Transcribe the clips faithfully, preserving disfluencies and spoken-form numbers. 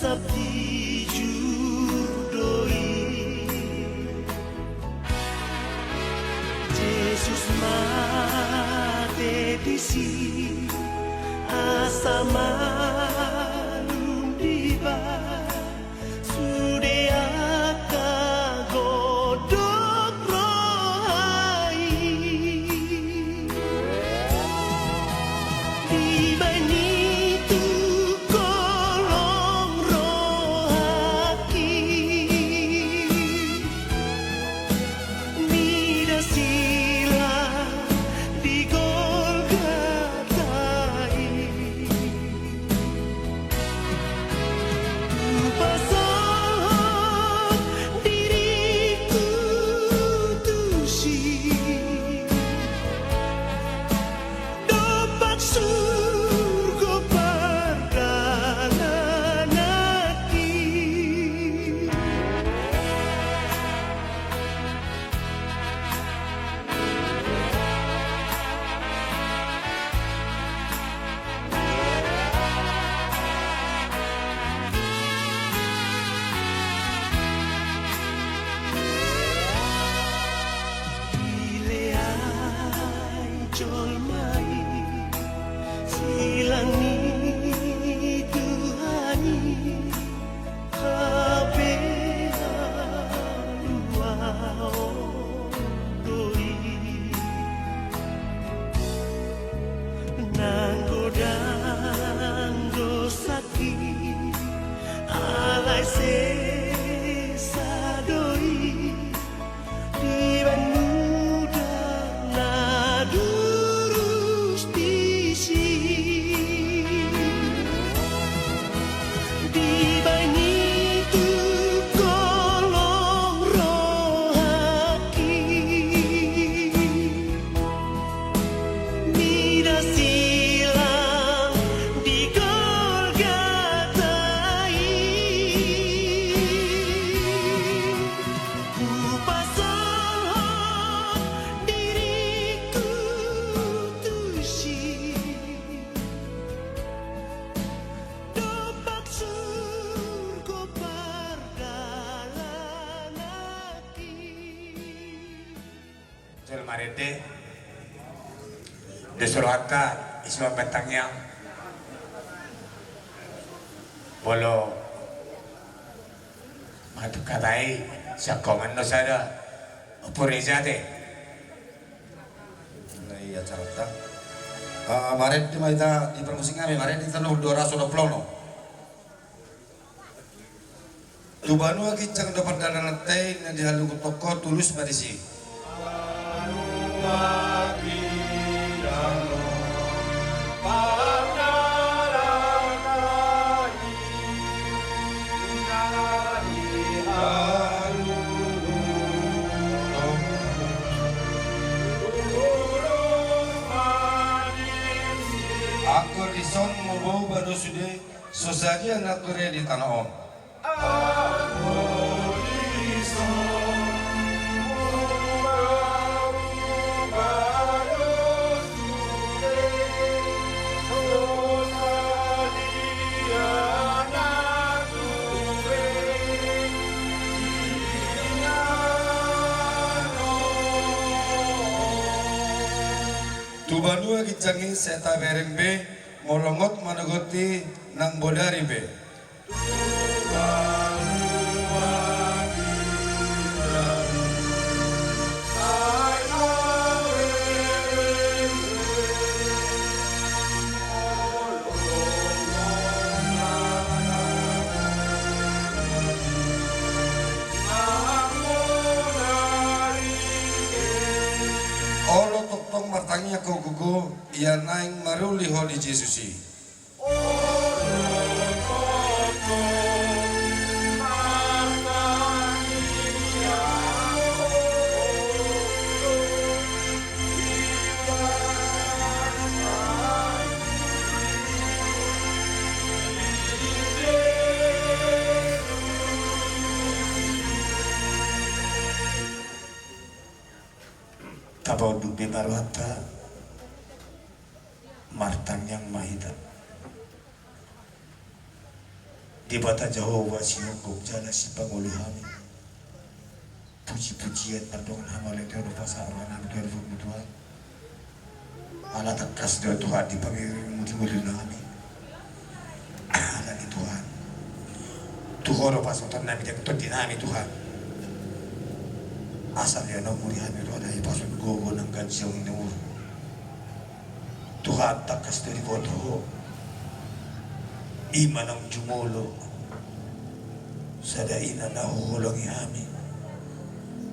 Sabti jur do i. Jesus mate disi asa malum dibahen sude angka godok roha i. Dibahen i tu holong rohangki. Mida silang di Golgota i. Hupasahat diringku tusi. Dompak surgo pardalananki. Dileai jolma i silang ni Tuhan i, hape haluaon do i. Nang godang dosangki, alai sesa do i. Dibahen mudar na durus disi. Dibahen i tu holong rohangki. Mida silang di Golgota i. Hupasahat diringku tusi. Dompak surgo pardalananki. Jala marende. Dos rohanta, isi ma bantangna. Molo manghatai hata i, sian ho ma sada. Opo reja te. Mulai acaranta. Ah, marende ma hita di parmusik nami, marende hita nol dua ratus dua puluh onom. Tu banua ginjang do pardalananta i, na dihaluhutkonhon ho tulus ma disi. Anggo dison molo boi do sude, so sadia nanggo re di tano on. Tu banua ginjang i sai tabereng be, molo ngot manogot i nang bodari be. Olo tongtong martangiang ho gogo, ia naeng maruli ho di Jesus i. Tapaunduk be ma rohanta. Martangiang ma hita. Debata Jahowa, sihongkop jala sipangolu hami. Puji-pujian mardongan hamauliateon hupasahat roha nami tu hadapanMu Tuhan. Ala tangkas do Tuhan di pangiringMu di ngolu nami. Alani Tuhan, tu Ho do pasahaton nami di angka tondi nami Tuhan. Asa lehononMu di hami Tuhan hahipason, gogo nang ganjang ni umur. Tuhan, tangkas do diboto Ho. I ma naung jumolo sada ina na huholongi hami,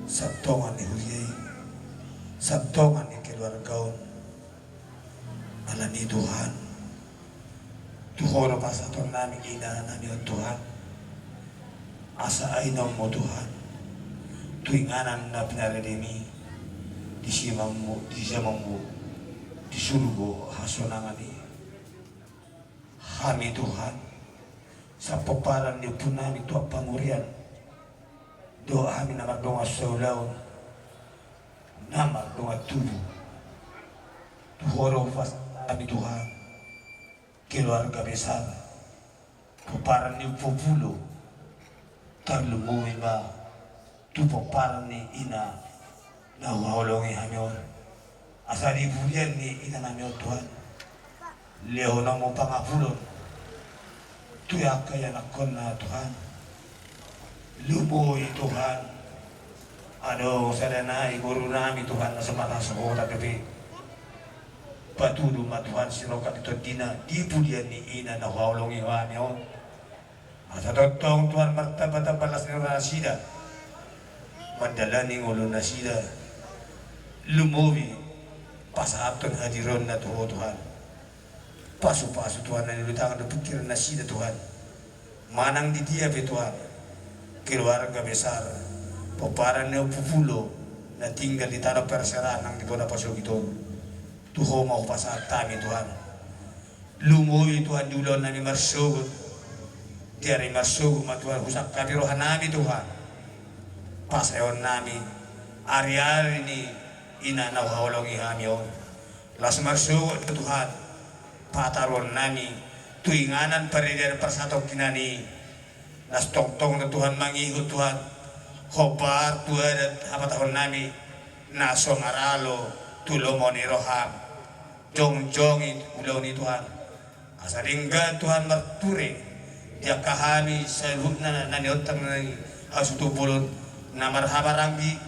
satonga ni huria i, satonga ni keluarga on. Alani Tuhan, tu Ho do pasahaton nami ina nami on Tuhan. Asa ainonMu Tuhan, tu inganan na pinaredeMi di siamanMu, di siamanMu di surgo hasonangan i. Hami Tuhan, sapomparan ni ompu nami tuak pangurian, dohot hami na mardongan saulaon, na mardongan tubu, tu Ho do hupasahat hami Tuhan, keluarga besar, pomparan ni Ompu Pulo, tarlumobi ma tu pomparan ni ina na huhaholongi hami on. Asa di pudian ni ina nami on Tuhan, lehononMu pangapulon tu angka ianakkonna Tuhan. Lumobi Tuhan, adong sada nai boru nami Tuhan na so marhasahatan dope. Patudu ma Tuhan sirongkap ni tondina di pudian ni ina na huhaholongi hami on. Asa tongtong Tuhan martamba-tamba las ni roha nasida mandalani ngolu nasida. Lumobi pasahathon hadironna tu Ho Tuhan. Pasu-pasu Tuhan na niula tangan dohot pingkiran nasida Tuhan. Manang di dia pe Tuhan, keluarga besar, pomparan ni Ompu Pulo na tinggal di tano perserahan nang di bona pasogit on, tu Ho ma hupasahat hami Tuhan. Lumobi Tuhan di ulaon nami marsogot. Di ari marsogot ma Tuhan husangkapi roha nami Tuhan, pasaeon nami ari-ari ni ina na huhaholongi hami on. Las marsogot Tuhan pataruon nami tu inganan paradian parsatonkinan nami i. Las tongtong do Tuhan mangihut Tuhan hombar tu adat hapatahon nami na so maralo tu lomo ni roham. Jongjongi ulaon i Tuhan. Asa denggan Tuhan marture di angka hami saluhutna na niontang nami hasuhuton bolon na marhahamaranggi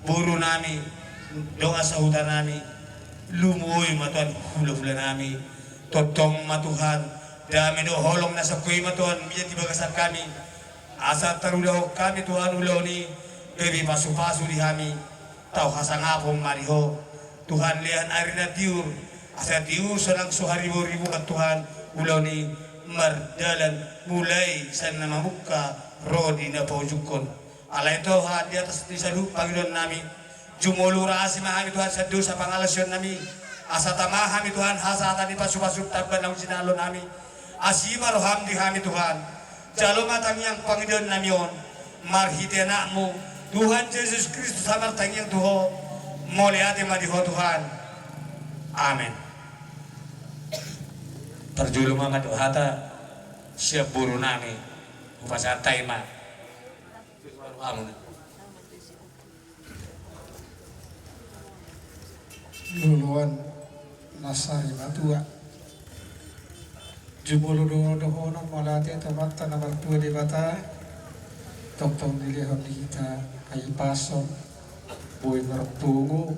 boru nami dongan sahuta nami. Lumobi ma Tuhan hulahula nami. Tongtong ma Tuhan dame dohot holong na sangkoi ma Tuhan mian di bagasan hami. Asa tarulahon hami Tuhan ulaon i gabe pasupasu di hami. Tau hasangapon ma di Ho Tuhan, lean ari na tiur asa tiur sonang so hariboriboan Tuhan ulaon i mardalan mulai sian na mamungka ro di na paujunghon. Alai Tuhan di atas ni saluhut pangidoan nami, jumolo urasi ma hami Tuhan sian dosa pangalaosion nami. Asa tama hami Tuhan hasahatan ni pasupasu tamba naung jinalo nami. Asi ma roham di hami Tuhan. Jalo ma tangiang pangidoan nami on marhite AnakMu Tuhan Jesus Kristus, martangiang tu Ho. Mauliate ma di Ho Tuhan. Amen. Parjolo ma, ma tu hata sian boru nami hupasahat hami ma. Loloan na sari matua. Jumolo do dohonon mauliate tu Amanta na martua Debata, tongtong dilehon di hita hahipason, boi marpungu,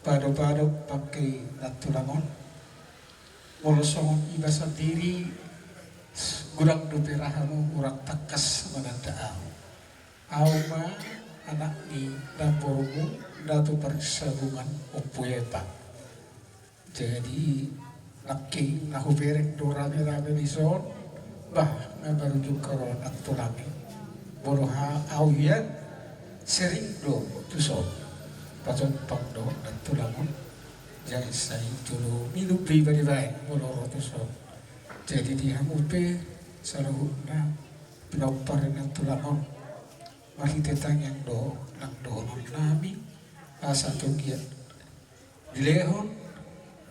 pado-pado bangkei na tulang on. Molo songon iba sandiri, godang dope ra hamu, hurang tangkas mananda ahu. Ahu ma anak ni namborumu, na tu parsabungan Ompu Epa. Jadi nangkin na hubereng do rame-rame dison, bah, na marujung haroan nang tulang i. Molo ha-, ahu hian sering do tuson pajompang dohot nang tulang on. Jadi sai jolo minum pe iba dibaen molo ro tuson. Jadi di hamu pe saluhutna pinompar ni nang tulang on, marhite tangiang do nang dohonon nami, asa tung ia dilehon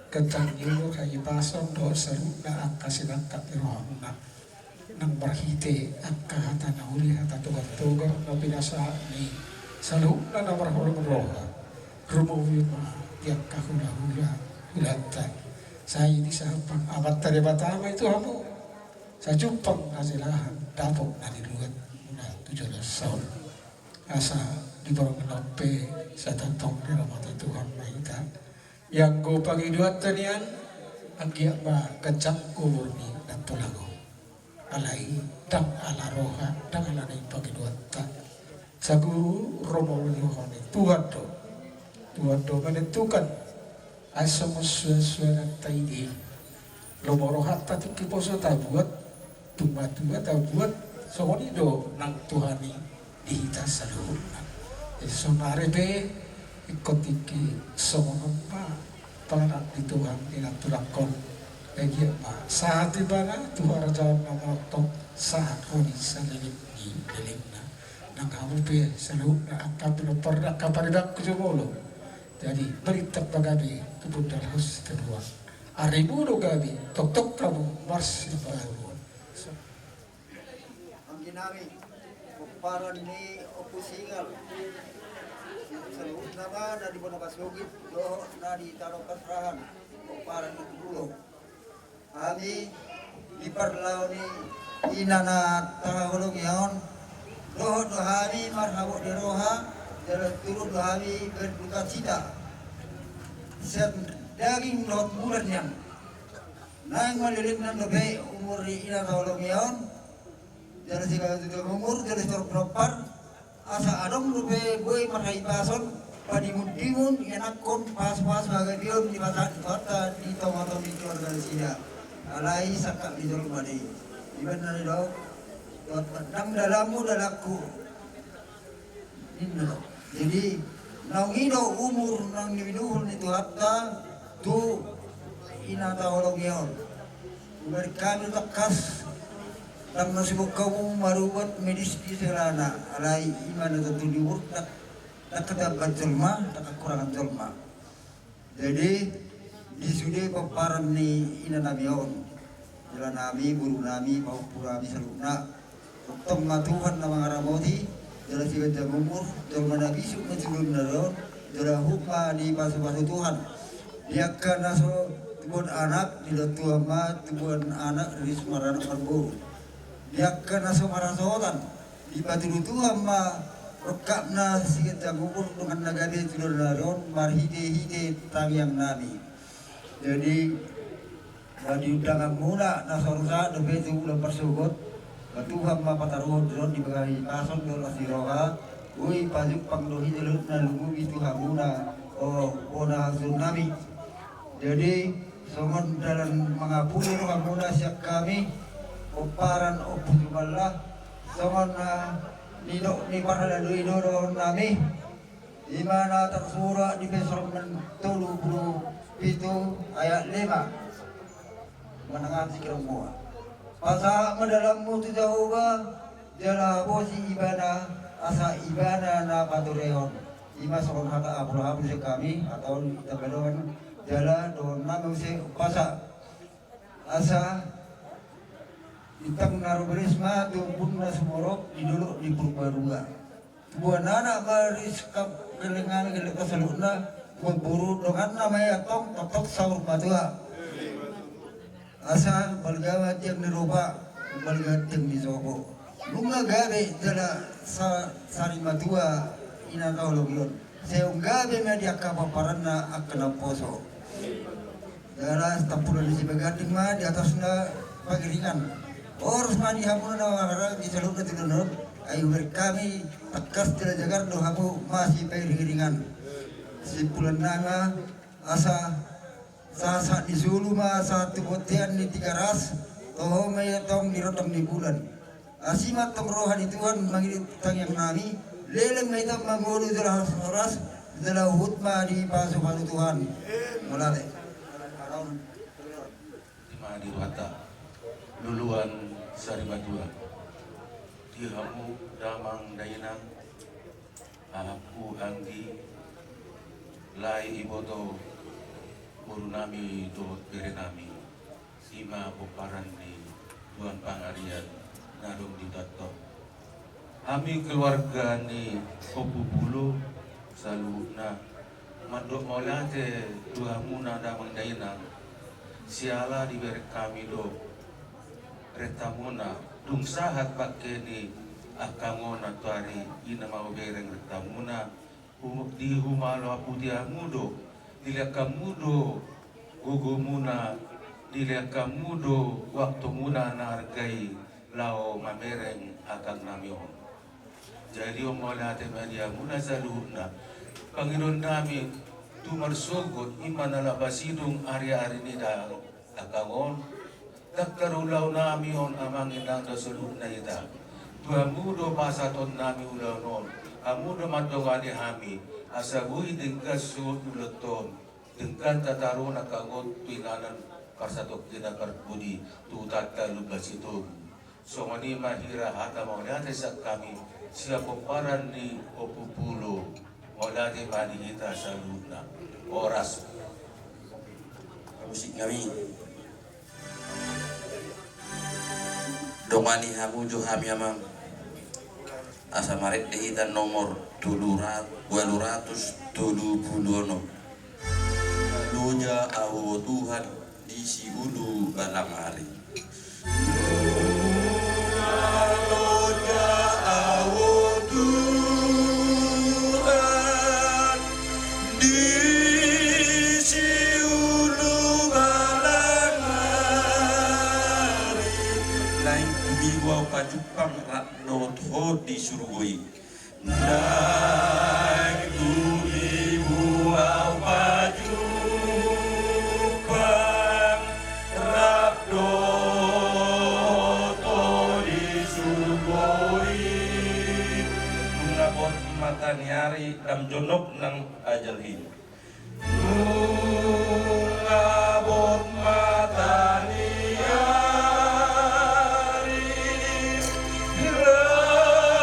ganjang ni umur, hahipason dohot saluhutna angka sinangkap ni rohamuna. nang marhite angka hata na uli, hata togar-togar na pinasahat ni saluhutna na marholong roha, rumobi ma di angka hula-hula hulanta. Sai disahat Amanta Debata ma i tu hamu, sai jumpang na jalahan, dapot na niluat muna tu joloan on. Asa di borngin on pe sai tongtong diramoti Tuhan ma hita. Ianggo pangidoanta nian, anggiat ma ganjang umur ni nantulang on. Alai ndang ala roha, ndang ala naeng pangidoanta. Saguru ro ma ulaon ni Tuhan do. Tuhan do menentukan. Ai songon suan-suananta i do i. Lomo rohanta tung hiposo tabuat, tung matua tabuat, songon i do nang Tuhan i di hita saluhutna. Jadi saonari pe ingkon tingki songon on ma pangaranto ni Tuhan di nantulang on. Jadi ma sahat ibana tu harajaon na manongtong, sahat ro di saleleng ni lelengna. Nang hamu pe saluhutna angka pinompar, angka paribanku jumolo. Jadi, marintap ma gabe tu pondalhon Sitoruan. Arimu do gabe, tongtong hamu marsiparuon. Anggi nami, pomparan ni Ompu Singal. Saluhutna ma na di bona pasogit dohot na di tano pasrahan, pomparan ni Tubulo. Hami di parlao ni ina na tahaholongi on, dohot do hami marhabot ni roha, jala turut do hami berdukacita. Sian daging dohot mula nian. Naeng ma lelengna dope umur ni ina tahaholongi on, jala sigajah umur, jala sitorop pinompar. Asa adong dope boi marhahipason, padimun-dimun, ianakhon, pahas-pahas, panggabeon, dipasahat Tuhanta di tonga-tonga ni keluarga nasida. Alai sangkap ni jolma do i. Ibaen na nidok, ndang dalanmu dalanku, ninna do. Jadi naung i do umur naung nibinuhul ni Tuhanta tu ina tahaholongi on. Hubereng hami tangkas, ndang na subok hamu marubat medis di segalana, alai ima na tontu ni umur, ndang, ndang ketambahan jolma, ndang kekurangan jolma. Jadi di sude pomparan ni ina nami on, jala nami, boru nami, pahompu nami saluhutna. Tongtong ma Tuhan na mangaramoti, jala siganjang umur, jolma na bisuk ma jolma na ro, jala huhut ma dipasu-pasu Tuhan. Di angka na so tubuan anak, didok Tuhan ma tubuan anak, riris maranak marboru. Di angka na so marhasohotan, dipatudu Tuhan ma rongkapna siganjang umur, dongan na gabe tu joloan on, marhite-hite tangiang nami. Jadi, na di undanganmuna na so ro sahat dope tu ulaon parsogot, ba Tuhan ma pataruhon, dison di bagasan hahipason dohot las ni roha, boi pajumpang do hita saluhutna, lumobi tu hamuna, o bona hasuhuton nami. Jadi songon dalan mangapuli do hamuna sian hami, pomparan Ompu Jumalla, songon na nidok ni parhalado i do dohonon nami. Ima na tarsurat di Psalmen tolu pulu pitu ayat lima. Manang aha singkirang mua. Pasahat ma dalanmu tu Jahowa, jala haposi Ibana, asa Ibana na paturehon. Ima songon hata apul-apul sian hami, hata on di tabadoan, jala dohonon nami muse umpasa. Asa bintang na rumiris ma tu ombun na sumorop di dolok ni Purbarua. Tubuan anak ma riris, gelleng nami, gelleng saluhutna, tubuan boru, donganna ma i antong, tongtong saur matua. Asa balga ma tiang ni ropa, balga tiang ni sopo. Nunga gabe jala sa-, sari matua ina tahaholongi on. Sai gabe ma di angka pomparanna angka na umposo. Jala sitampul ni Sibaganding ma di atasna pangiringan. Horas ma di hamuna na marhaha di saluhutna tu joloan on. Ai hubereng hami tangkas jala jagar do hamu masipangiring-iringan. Simpulan nami ma asa sahat-sahat ni solu ma sahat tu bontean ni Tigaras, toho ma i antong di rondang ni bulan. Asi ma antong roha ni Tuhan mangido tangiang nami, leleng ma hita mangolu jala horas-horas, jala huhut ma dipasu-pasu Tuhan. Mauliate. Ima di rohanta, luluan sari matua. Di hamu damang dainang, amangku, anggi, lae, iboto, boru nami dohot bere nami. Ima pomparan ni Tuan Pangarian Dung ditotop hami keluarga ni Ompu Pulo saluhutna, mandok mauliate tu hamuna damang dainang, siala dibereng hami do rentamuna, dung sahat bangke ni angka on antuari, i na mamereng rentamuna, Di humalo hamu do, dilehon hamu do gogomuna, dilehon hamu do waktumuna na arga i laho mamereng angkangnami on. Jadi on mauliate ma di hamuna saluhutna. Pangidoannami tu marsogot i ma na laho pasidung ariari ni da angka on. Ndang tarulaonami on amang inang do saluhutna hita. Tu hamu do pasahatonnami ulaon on. Hamu do mandongani hami asa boi denggan suhut ulaonta on, denggan tataruhon angka on tu inganan parsatongkinan parbudi tu hutanta Lumban Sitogu. Songon i ma hira hata mauliate sian hami sian pomparan ni Ompu Pulo. Mauliate ma di hita saluhutna. Horas. Musik nami. Dongani hamu jo hami amang. Asa marende hita nomor tolu ratus, ualu ratus tolu pulu onom. Loja ahu Tuhan di siulu balang ari. Loja ahu Tuhan di siulu balang ari. Naeng tumibo ahu pajumpang rap dohot ho di surgo i. Naeng tumibo ahu pajumpang rap dohot ho di surgo i. Nunga bot mata ni ari, dang jonok nang ajal i. Nunga bot mata ni ari,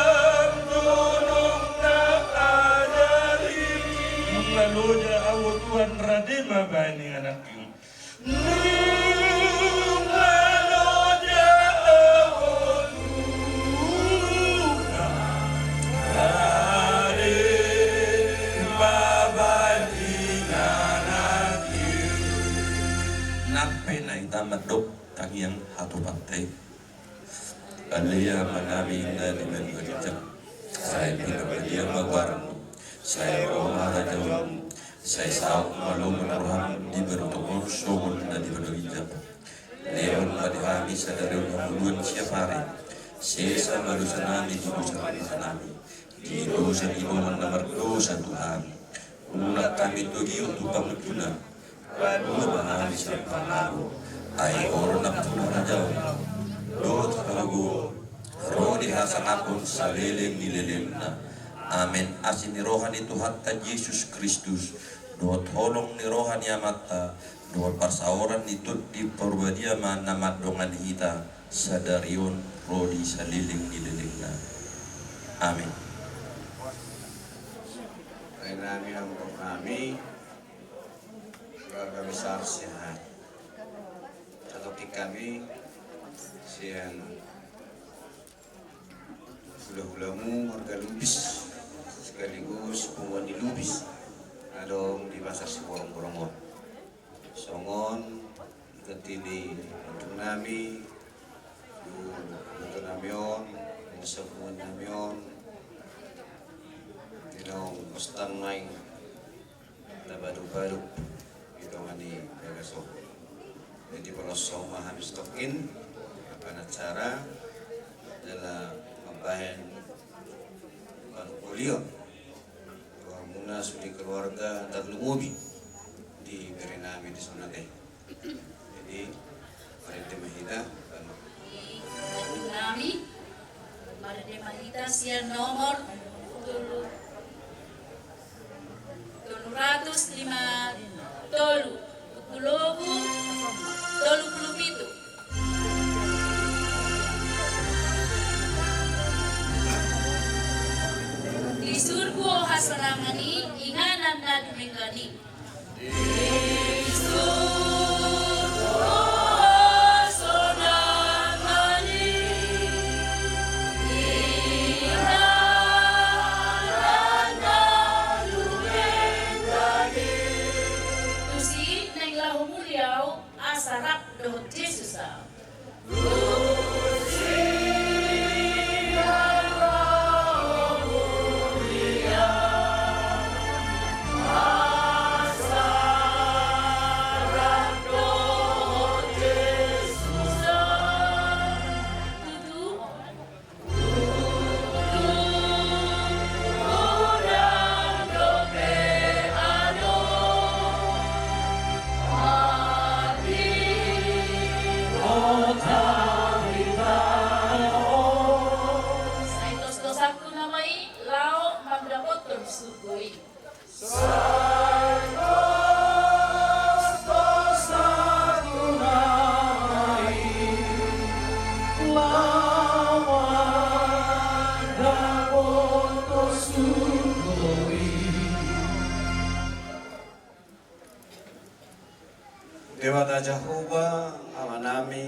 dang jonok nang ajal i. Nunga loja ahu Tuhan, rade ma bahen ingananki. Nunga loja ahu Tuhan, rade ma bahen ingananki. Nang pe na hita mandok tangiang hatopanta i. Balean Amanami na di banua ginjang, sai pinabalean ma goarmu, sai ro ma harajaonmu, sai saut ma lomo ni roham di banua tonga on songon na di banua ginjang. Lehon ma di hami sadari on hangoluan siapari, sesa ma dosanami tu dosa ni donganami, di dosa ni dongan na mardosa tu hami. Unang hami togihon tu pangunjunan, palua ma hami sian pangago. Ai Ho do nampuna harajaon dohot hagogoon, ro di hasangapon saleleng ni lelengna. Amen. Asi ni roha ni Tuhanta Jesus Kristus, dohot holong ni roha ni Amanta, dohot parsaoran ni Tondi Parbadia ma na mandongani hita sadari on ro di saleleng ni lelengna. Amen. Bahen hami amang nami, keluarga besar Siahaan. Atau kami sian hulahulamu marga Lubis sekaligus punguan ni Lubis na adong di Pasar Siborongborong on. Songon i tadi ni amang nami, tu amang nami on, tu punguan nami on, di naung pos tangkai na baduk-baduk di tonga ni bagas on. Jadi, molo so ma hami satongkin, apa na cara jala mambahen panungkulion tu hamuna sude keluarga tarlumobi di bere nami di son ate. Jadi, marende ma hita. Nami, marende ma hita sian nomor tolu, tolu ratus lima tolu, tolu pulu pitu. Di surgo hasonangan i, inganan na dumenggan i. Di surgo hasonangan i. Debata Jahowa, Amanami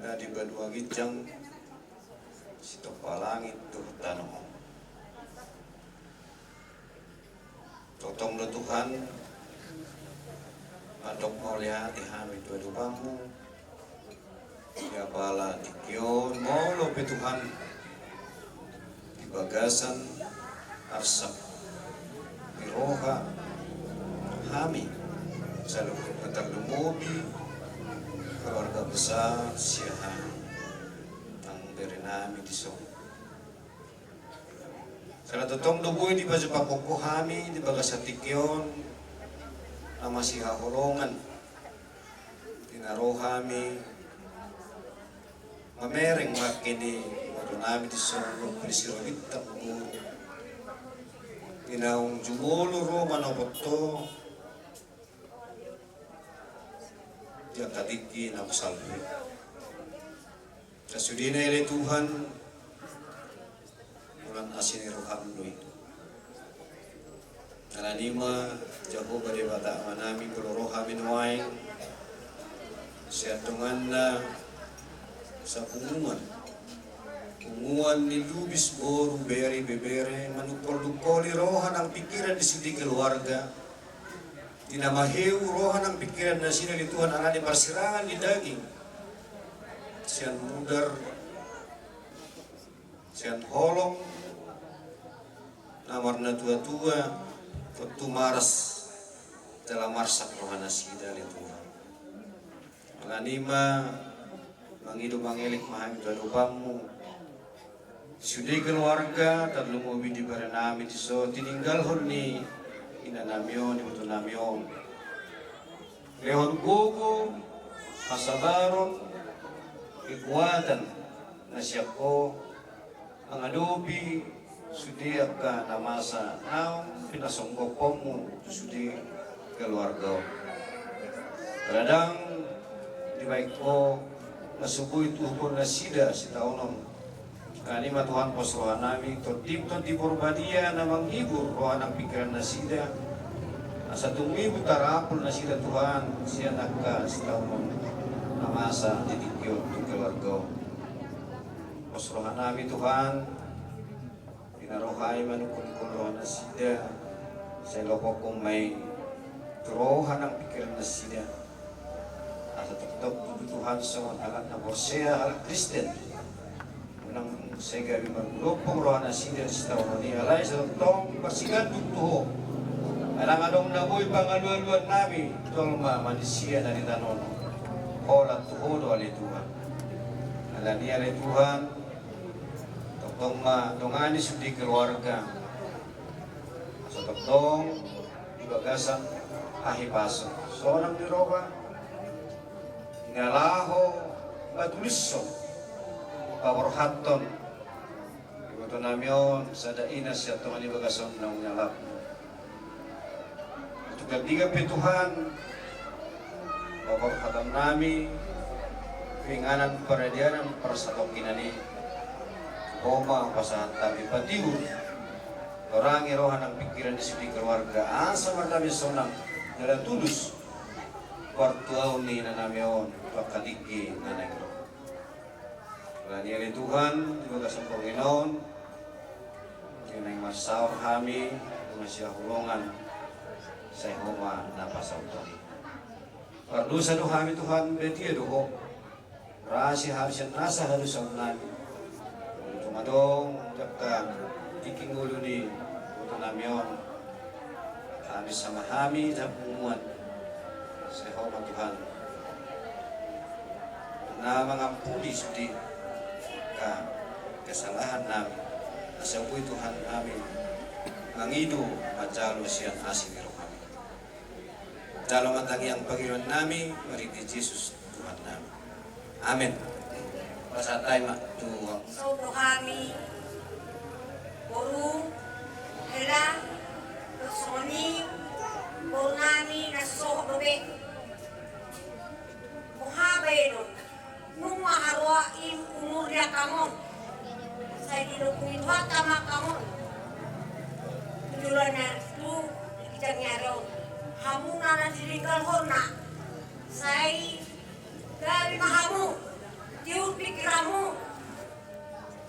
na di banua ginjang, sitompa langit dohot tano on. Tongtong do Tuhan, mandok mauliate hami tu adopanMu, di apala tingki on molo pe Tuhan, di bagasan arsak ni roha hami, saluhutna tarlumobi keluarga besar Siahaan nang berenami dison. Sai tongtong do boi dipajumpang Ho hami di bagasan tingki on, na masihaholongan, di na ro hami mamereng mangke ni ibotonami dison, dohot di si Ro Bintang, di naung jumolo ro manopot Ho di angka tingki naung salpu i. Sasudena ale Tuhan, holan asi ni rohaM do i. Alani i ma, Jahowa Debata Amanami, molo ro hami nuaeng sian donganna sapunguan, punguan ni lubis, boru, bere, ibebere, manungkol-nungkoli roha nang pingkiran ni sude keluarga, di na maheu roha nang pingkiran nasida ale Tuhan, alani parsirangan ni daging, sian mudar, sian holong na marnatua-tua, tontu maras jala marsak roha nasida ale Tuhan. Alani i ma, mangido mangelek ma hami tu adopanMu, sude keluarga, tarlumobi di berenami dison, tininggalhon ni inanami on, ibotonami on. Lehon gogo, hasabaron, kekuatan na sian Ho mangadopi sude angka na masa naung pinasonggopmu tu sude keluarga on. Kadang dibaen Ho na so boi tuhophon nasida sitaonon. Alani i ma Tuhan, pos rohanami, Tondi, Tondi Porbadia na manghibur roha nang pingkiran nasida, asa tumimbo tarapul nasida Tuhan sian angka sitaonon na masa di tingki on tu keluarga on. Pos rohanami Tuhan, di na ro hami manungkol-ungkol roha nasida, sai lopokhon ma i tu roha nang pingkiran nasida. Asa tongtong tutu Tuhan songon halak na porsea, halak Kristen, unang sai gabe margumodom roha nasida sitaonon i, alai asa tongtong marsigandung tu Ho. Ai ndang adong na boi pangalualuannami jolma manisia na di tano on. Holan tu Ho do ale Tuhan. Alani i ale Tuhan, tongtong ma dongani sude keluarga, asa tongtong di bagasan hahipason, sonang ni roha, na laho patulushon, paborhathon ibotonami on sada ina sian tonga ni bagas on naung nialapna. Tinggal pe Tuhan, paborhatonnami, tu inganan paradianan parsatongkinan i, Ho ma pasahat hami patiur, torangi roha nang pingkiran ni sude keluarga, asa mardalan sonang jala tulus partuaon ni inanami on tu angka tingki na naeng ro. Alani i ale Tuhan, di bagasan borngin on, di naeng marsaor hami, di na masihaholongan, sai Ho ma na pasaut hami. Pardosa do hami Tuhan, badia do Ho. Rasi hami sian nasa hadosaonnami. Tung adong di angka tingki ngolu ni ibotonami on, hami sama hami sapunguan, sai Ho ma Tuhan na mangampuni sude angka kesalahannami. Asa boi Tuhan hami mangido manjalo sian asi ni rohaM. Jalo ma tangiang pangidoannami marhite Jesus Tuhannami. Amen. Pasahat hami ma tu, so ro hami boru, hela, songon i borunami na so sohot dope. Boha baenon, nunga haroa i umur ni angkang on. Sai dilobui Tuhanta ma angkang on tu joloan ni ari, tu ginjang ni ari on. Hamuna na tininggalhonna, Sai gabe ma hamu, tiur pingkiranmu,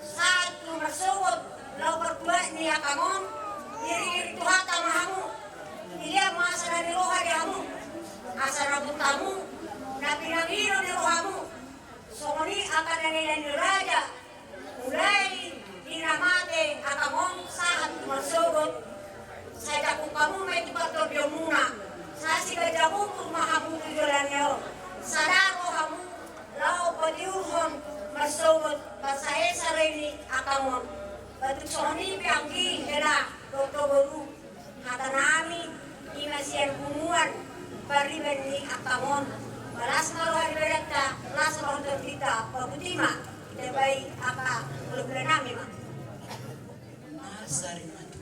sahat tu marsogot laho partuat ni angkang on, iringiring Tuhanta ma hamu. Dilehon ma asa na niroha di hamu, asa na buta hamu, na pinangido ni rohamu. Songon i angka na nilehon ni raja, mulai di na mate angkang on sahat tu marsogot. Sai jangkup hamu ma i tu partondionmuna. Sai siganjang umur ma hamu tu joloan ni ari on. Sada roha hamu laho patiurhon marsogot, basa esa do i ni angkang on. Ba tung songon i pe anggi, hela dohot boru, hata nami i ma sian punguan pariban ni angkang on. Ba las ma roha ni badanta, las ma roha ni tondi ta, ba botima. Ita bai angka hulahula nami ma. Sari ma tu.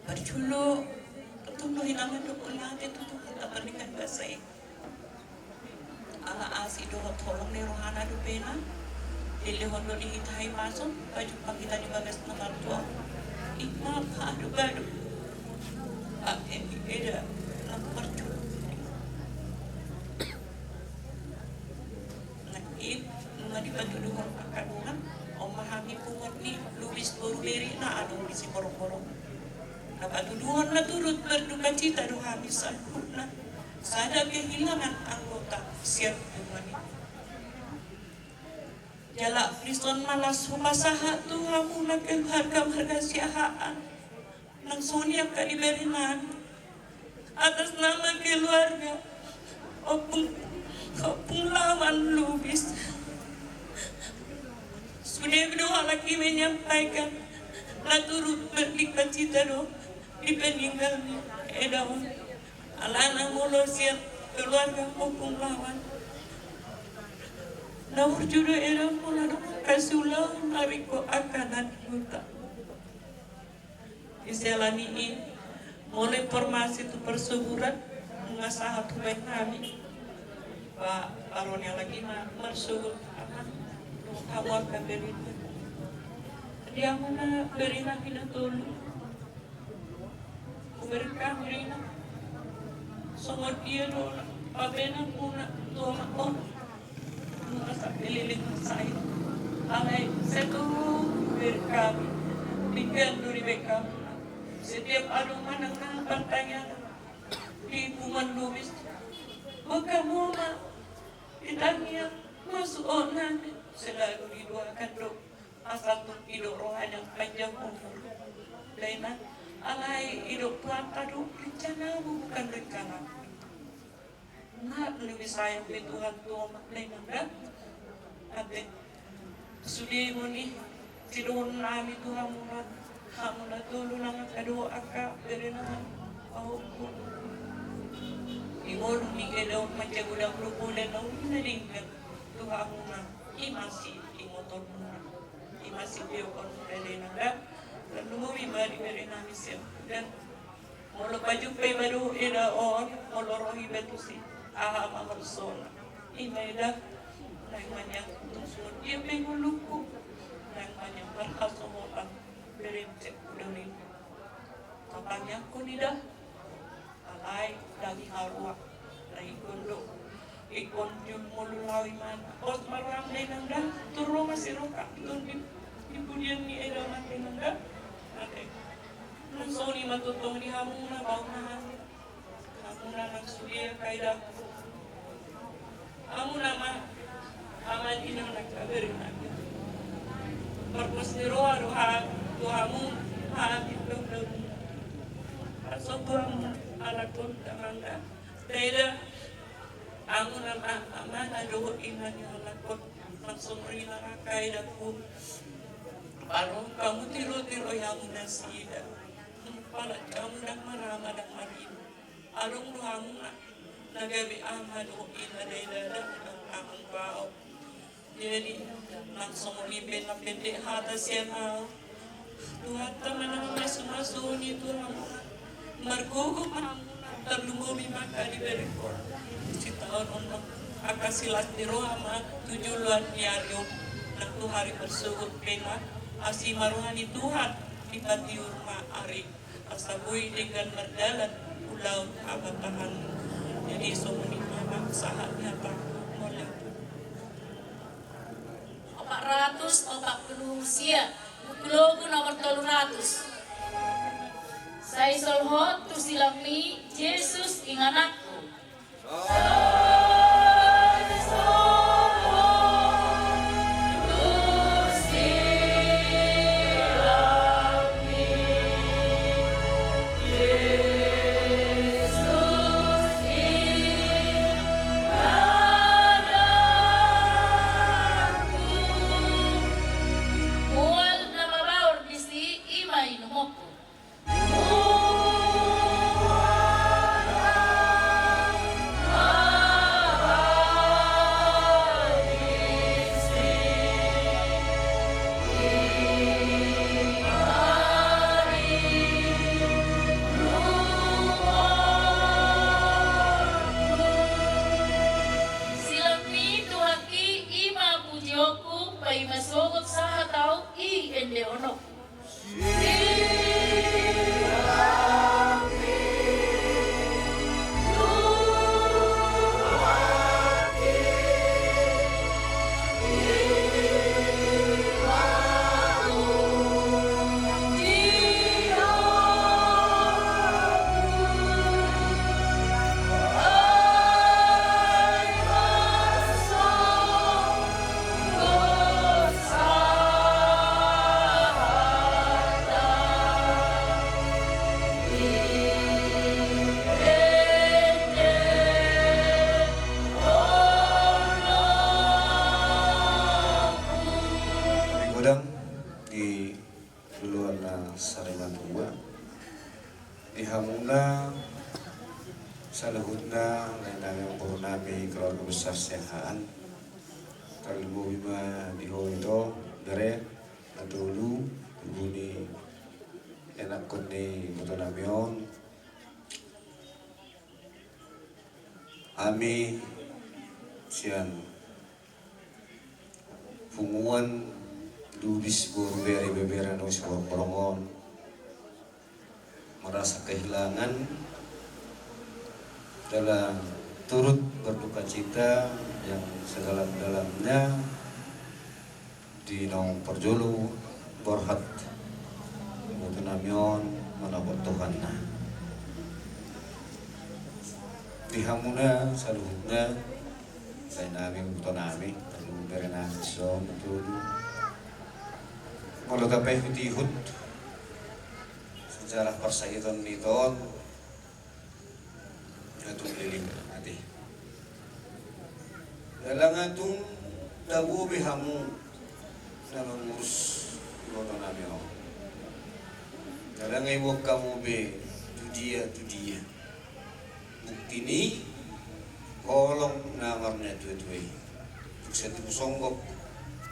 Parjolo, tong do hilangan do pengate tutu hita pernikahan basa i. Ala asi dohot holong ni rohana dope na dilehon do di hita haimason, pajumpang hita di bagas na martua. I ma padu-padu. Ate ni eda na parjolo. Nang i, nunga dipatuduhon angka dongan, on ma hami punguan ni Lubis boru Meri na adong di Siborongborong. Na patuduhon na turut berdukacita do hami saluhutna, sada kehilangan anggota sian punguan i. Jala dison ma las hupasahat tu hamuna keluarga marga Siahaan. Nang songon i angka di bere nami, atas nama keluarga Ompung, Ompung Lawan Lubis. Sude do halak i menyampaikan na turut berdukacita do di peninggal ni eda on. Alana molo sian keluarga Ompung Lawan, na burju do eda on molo adong angka siulaon na ringkot angka na di huta. Di siala ni i, molo informasi tu parsoburan, nunga sahat hubaen hami. Ba, baru ni lagi ma marsogot ama, hamu angka berita. Di hamuna berita na tolu. Hubereng hami do ina. Songon dia do pabenanmuna tu omak on. Nunga sampe leleng ma sai. Alai sai tolu hubereng hami. Denggan do dibaen hami. Setiap adong manang na partangiangan di punguan Lubis, boi hamu ma di tangiang masuhon nami. Selalu didoakan do. Asa tung didok rohana panjang umur. Dainang, alai didok Tuhanta do rencanamu bukan rencanaku. Nga lebih sayang pe Tuhan tu omak, dainang da. Ate. Sude muni sidohonon nami tu hamuna. Hamuna tolu nang angka do angka bere nami. Pahompu. Di ngolu ni eda on manjago dang lopo dan na uli na denggan tu hamuna. I ma si i motormuna. I ma si beokon dainang da. Lalu muli ma di bere nami sian. Dan molo pajumpa iba dohot eda on, molo ro iba tusi, aha ma holsona? I ma eda, naeng maniang tung songon dia pe ngolungku, naeng maniang marhasohotan beremcek uda ni. Tatangiangkon ida. Alai dang i haroa. Dang ingkon do. Ingkon jul molo laho imana. Pos ma roham dainang da. Tung ro ma si roha. Tung di, di pudian ni eda on dainang da. Ate. Nang songon i ma tongtong di hamuna, baoa ma hami. Hamuna nang sude angka edangku. Hamuna ma ama ni inong nang kaberenami. Marpos ni roha do hami tu hamu, hami pe dainang. Pasombu hamu halak on dainang da. Dainang, hamuna ma amana dohot ina ni halak on. Nang songon i nang angka edangku. Pala hamu tiro-tiro i hamu nasida. Pala hamu dang marama dang marina. Adong do hamuna na gabe ama dohot ina, dainang da, nang hamu baoa. Jadi nang songon i pe na pendek hata sian ahu. Tuhanta ma na mamasu-masuni tu hamuna. Margogo ma hamuna, tarlumobi ma angka di berengkon. Sitaonon ma angka silas ni roha ma tu joloan ni ari on. Nang tu ari marsogot pe na asi ma roha ni Tuhan, dipatiur ma ari. Asa boi denggan mardalan tu Laut apa tahan. Jadi songon i ma sahat ni hata. Mauliate. Opat ratus opat pulu sia, buku logu nomor tolu ratus. Sai solhot tu silangmi Jesus ingananku. Mual na mabaor disi, i ma inumonku. Silangmi Tuhanki, i ma pujionku, paima sogot sahat au i endehononku. Di godang di Joloan na sarimatua, di hamuna saluhutna, lae nami, amang boru nami, keluarga besar Siahaan. Tarlumobi ma di ho ito, bere, na tolu, tubu ni anakkon ni iboto nami on. Hami sian punguan Lubis, boru, bere, ibebere na uli siborngin on merasa kehilangan dalam turut berduka cita yang sedalam-dalamnya di naung parjolo borhat iboto nami on manopot Tuhanna. Di hamuna saluhutna, lae nami, iboto nami, tolu, bere nami, so, tolu. Molo tapaihut-ihut sejarah parsahiton ni ito on, na tung leleng ate. Jala nga tung tabo be hamu na mangurus iboto nami on. Jala nga iboan hamu be tu dia tu dia bukti ni holong na marnatua-tua i. Tung satibu songgop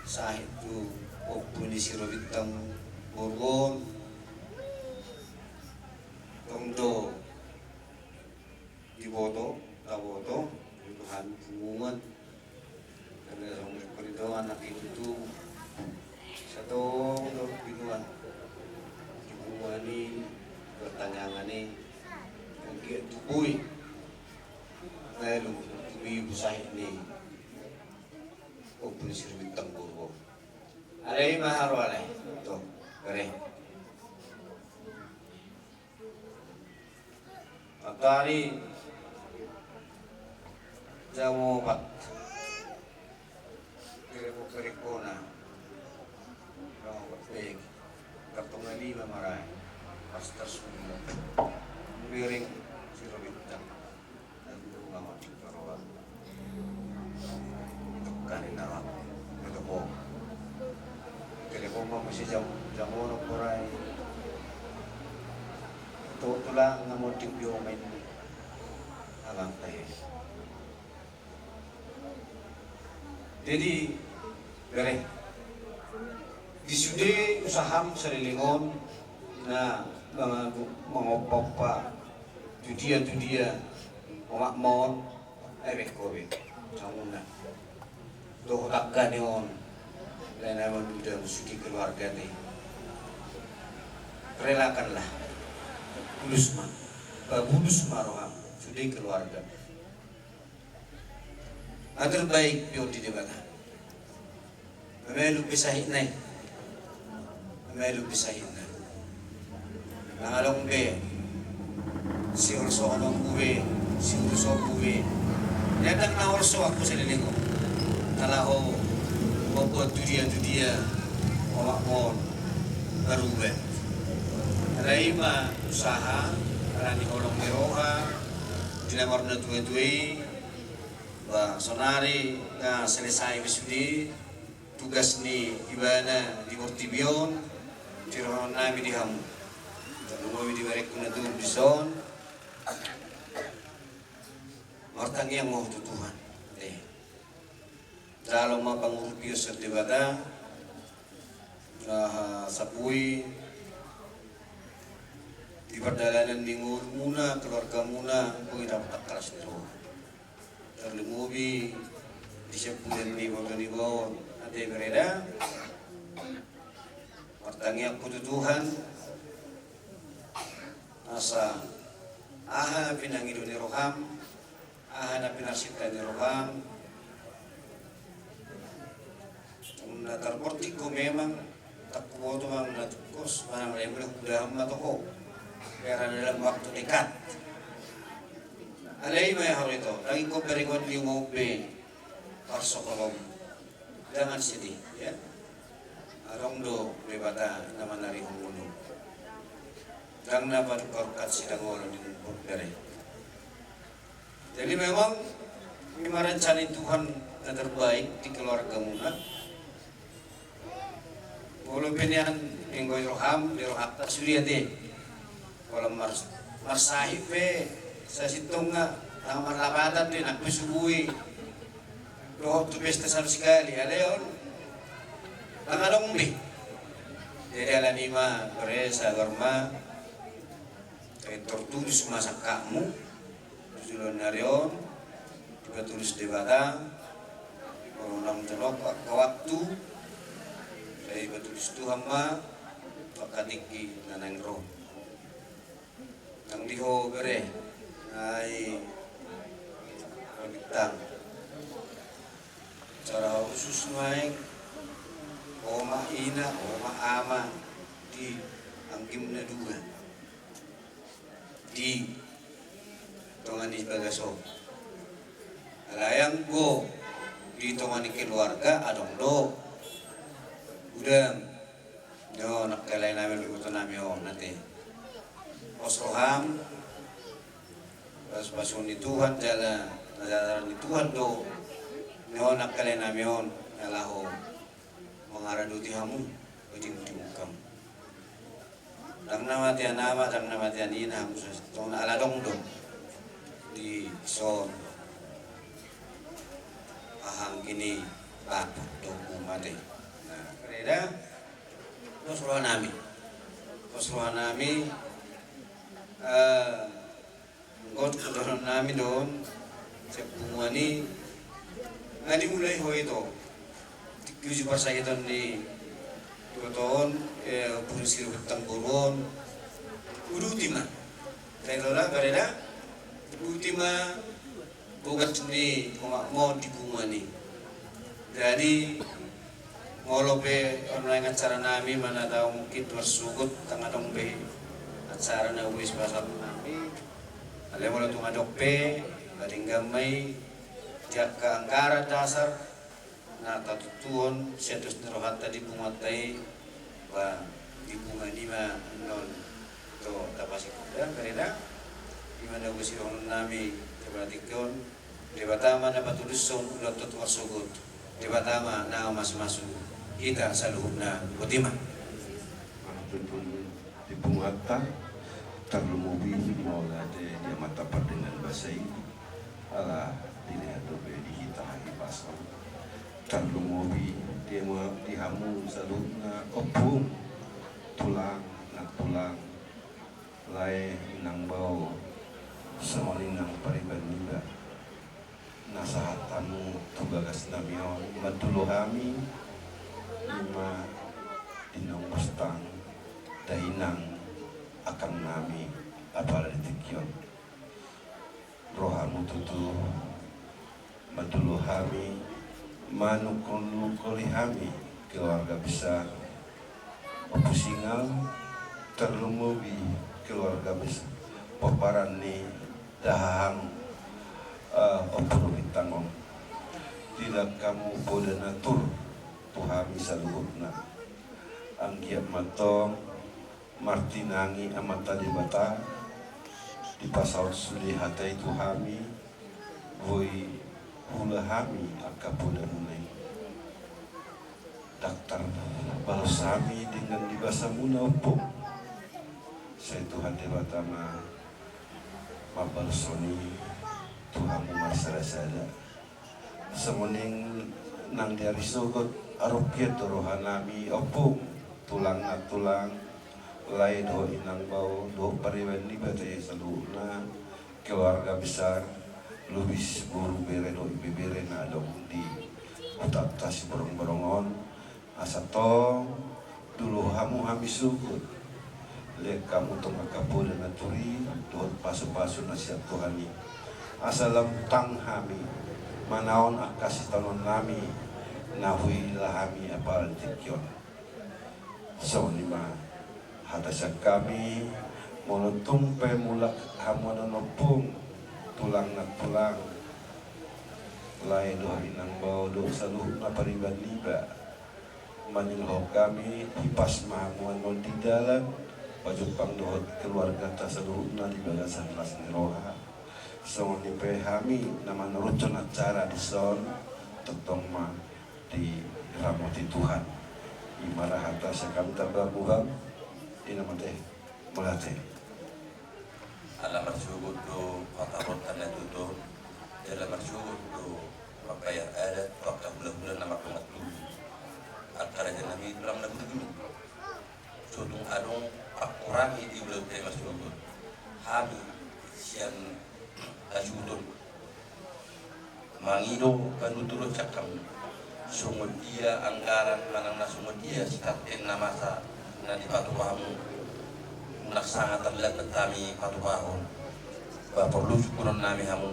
sahit tu ompu ni Sirobintang boru on, tong do diboto, taboto, diboto hami punguan. Karna songon i do anak i tutu, satong do pinuan di punguan i, partangiangan i, anggiat tubu i. Lalu tubu i, sahit ni ompu ni Sirobintang boru on. Alai ma haroa, alai. Tuh, bere. Matari jam opat. Kira-kira kona. Jam opat pagi. Kartongan lima marai. Pas tersungguh. Miring Sirobintang. Lagu ngamot di Torawan. Tukani narak. Itu po. Telepon ma mesti jam, jam onom porai. Tu tulang ngamot di biomen. Abang teh. Jadi, bere. Di sude usaham saleleng on, na, manga-, mangompa-ompa, tu dia, tu dia, omak mon, ai be ho be, samuna. Dohot angka ni on, lae na manduda sude keluarga ni. Relakanlah. Tulus ma. Pabulus ma roham sude keluarga. Atur baik pion di Debata. Mameluk be sahitna i. Mameluk be sahitna. Nang adong be siholsohononmu be, siurusanmu be, ndang na holso angka saleleng on. Na laho mambuat tudia-tudia omakmu on marubah. Alai ma usaha, alani holong ni roha di na marnatua-tua i. Ba sonari na selesai be sude tugas ni ibana di portibi on, sirohaon nami di hamu. Tarlumobi di berengku na tubu dison. Martangiang ma ho tu Tuhan. Eh. Jalo ma pangurupion sian Debata. Nah, sapui di pardalanan ni ngolumuna, keluargamuna, boi dapot angka las ni roha. Tarlumobi di sian bulan ni boto ni baon, ate bere da. Martangiang ho tu Tuhan, asa aha na pinangido ni roham, aha na pinarsinta ni roham, na tarbortik ho memang, tangkuboto ma na tungkos, manang lain mula hudahan ma toho. Biar dalam waktu dekat. Alai ma haro ito, lagi ko berengon di ngombe parsokolom. Jangan sedih, ya. Adong do Debata na manarihon ngolu. Ndang na paduka-duka sidang olo di ngombe bere. Jadi memang ima rencana Tuhan na terbaik di keluargamuna. Molo pe nian ingkon roham, di rohanta sude ate. Molo mars-, marsahit pe sasintongna, nang marlapatan pe nang pe subui. Dohot tu pesta salu sekali, alai on. Nang adong be. Jadi alani ma bere sabar ma. Sai tertulus ma sangkapmu. Jolo ni ari on, dipatulus Debata, molo nang jonok angka waktu, sai dipatulus Tuhan ma, angka tingki na naeng ro. Nang di ho bere, nai ro bintang. Secara khusus naeng, oma ina, oma ama, di anggim na dua. Di tonga ni bagas on. Alai anggo di tonga ni keluarga adong do. Udang. Yo, nangkin lae nami, iboto nami on, ate. Pos roham, pas-, pasupasu ni Tuhan, jala, jala ni Tuhan do. Yo, nangkin lae nami on, na laho mangaradoti hamu, ujung-ujung kam. Ndang na mate ama, ndang na mate ina, hamu sasintongna ala adong do. Dison. Aha anggi ni bapa do mate. Nah, bere da. Pos roha nami. Pos roha nami. Eh, Anggo tu dohonon nami do on, sian punguan i, nga dimulai ho ito. Tingki uju parsahiton ni tuatua on, eh, burung siru hutang boru on. Uduti ma. Tahe do da, bere da. Uduti ma bogas ni omakmu on di punguan i. Jadi, molo pe on naeng acara nami, manat au mungkin marsogot, ndang adong be acara na huboto pasahat nami. Alai molo tung adong pe, ba denggan ma i, di angka anggaran dasar na tatuntuhon sian dos ni rohanta di punguanta i, ba di punguan i ma annon do tapasingkop da, bere da. I ma na huboto sidohonon nami, di tingki on. Debata ma na patulushon ulaonta tu marsogot. Debata ma na mamasumasu hita saluhutna. Botima. Manang tutu di punguanta, tarlumobi molo ate di amanta pardenggan basa i, ala dilehon dope di hita hahipason. Tarlumobi di hamu, di hamu saluhutna ompung, tulang, nang tulang, lae, inang bao, songon i nang pariban niba. Na sahat hamu tu bagas nami on, manjalo hami, ima inong bustang, dainang akang nami. Apala di tingki on. Rohamu tutu mandolo hami, manungkol-nungkoli hami, keluarga besar Ompu Singal, tarlumobi keluarga besar, pomparan ni dahahang, eh, Ompu Rubintang on. Diida hamu poda na tur tu hami saluhutna. Anggiat ma antong martinangi Amanta Debata, dipasaut sude hata i tu hami, boi huula hami angka podamuna i. Ndang tarbalos hami denggan di basamuna, Ompung. Sai Tuhan Debata ma mambalashon i tu hamu marsada-sada. Songon i nang di ari sogot, arupian do rohanami, Ompung, tulang na tulang, lae dohot inang bao, dohot pariban ni Debata saluhutna, keluarga besar, lobi siboru bere dohot ibebere na adong di hutanta Siborongborong on, asa tong dulu hamu hami sogot. Lehon hamu tong angka poda na tur i dohot pasupasu na sian Tuhan i. Asa lam tang hami manaon angka sitaononnami na huila hami apala di tingki on. Songon i ma hata sian hami, molo tung pe mulak hamu annon, Ompung, tulang na tulang, lae dohot inang bao dohot saluhutna pariban niba, manjalo hami, hipas ma hamu annon di dalan, pajumpang dohot keluargata saluhutna di bagasan las ni roha. Songon i pe hami na manarushon acara dison, tongtong ma diramoti Tuhan. I ma ra hata sian hami, tamba buham, ina mate, mauliate. Ala marsogot do hata-hata na tutu, ala marsogot do pambayar adat, tu angka hula-hula na mardongan tubu. Angka rajanami tulang na burju. So tung adong pangkurangi di ulaonta i marsogot. Hami sian hasuhuton mangido panuturon sian hamu. Songon dia anggaran manang na songon dia sitarten na masa na dipatupa hamu. Unang sanga tarlambat hami patupahon. Ba porlu sungkunonnami hamu.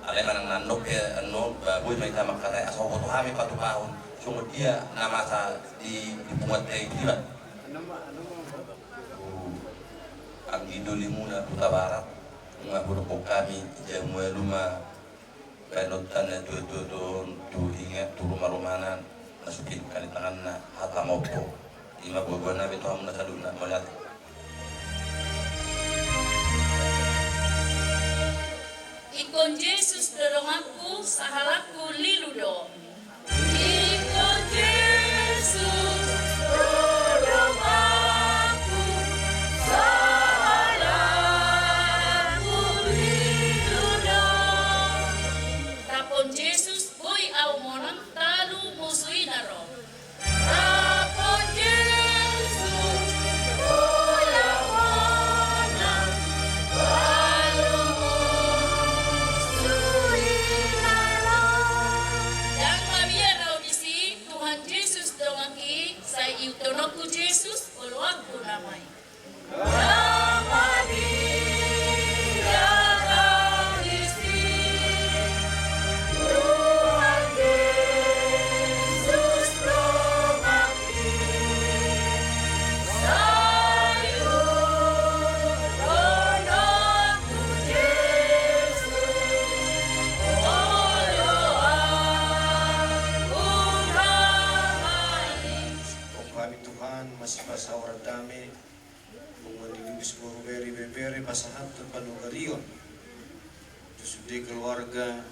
Alai manang na ndok pe annon, ba boi ma hita mangkatai asa huboto hami patupahon. Songon dia na masa di, di punguanta i, Iban. Anggi dolimuna Hutabarat, nunga hudokkon hami, jamu alu ma bahenonta na tuatua on, tu inganan, tu rumarumana, na so pinungka ni tanganna, hata ma ompu. I ma boaboanami tu hamu na saluhutna, mauliate. Ingkon Jesus do donganku, sahalakku lilu do. Ingkon Jesus do donganku, sahalakku lilu do. Rap dohot Jesus boi ahu monang, talu musuhina ro. Rap dohot Jesus boi ahu monang, talu musuhina ro. Ndang mabiar ahu disi, Tuhan Jesus donganki, sai ihuthononku Jesus, oloanku nama i. Hami Tuhan, masipasaoran dame, punguan ni Lubis boru bere ibebere, pasahathon panogarion tu sude keluarga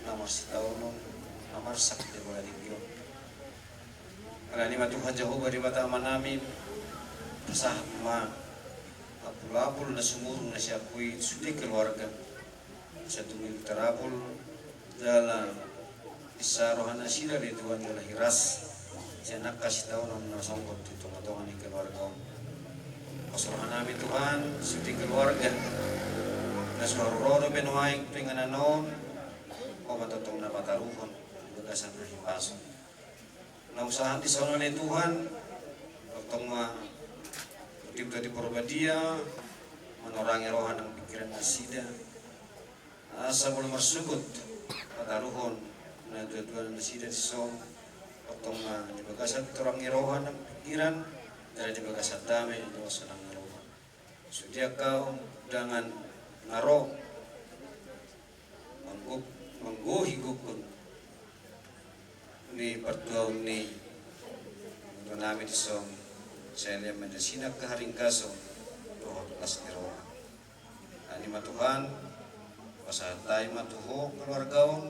na marsitaonon, na marsak di apala tingki on. Alani i ma Tuhan Jahowa Debata Amanami, pasahat ma apulapul na sumurung na sian Ho i tu sude keluarga. Asa tung tarapul jala isa roha nasida di Tuhan jala hiras sian angka sitaonon na sogot di tongatonga ni keluarga on. Pos rohanami Tuhan, sude keluarga na so haru ro dope nuaeng tu inganan on, Ho ma tongtong na pataruhon di bagasan hahipason. Na husahat dison ale Tuhan, tongtong ma Hutanta di Porbadia, Manorangi roha nang pingkiran nasida, asa molo marsogot pataruhon natuatua nasida dison, tongtong ma di bagasan torangi roha nang pingkiran, jala di bagasan dame dohot sonang ni roha. Sude angka undangan na ro manggok-, manggohi gokhon ni partuaon ni tua nami dison, sai lean ma di nasida angka haringgason dohot las ni roha. Alani ma Tuhan, pasahat hami ma tu Ho keluarga on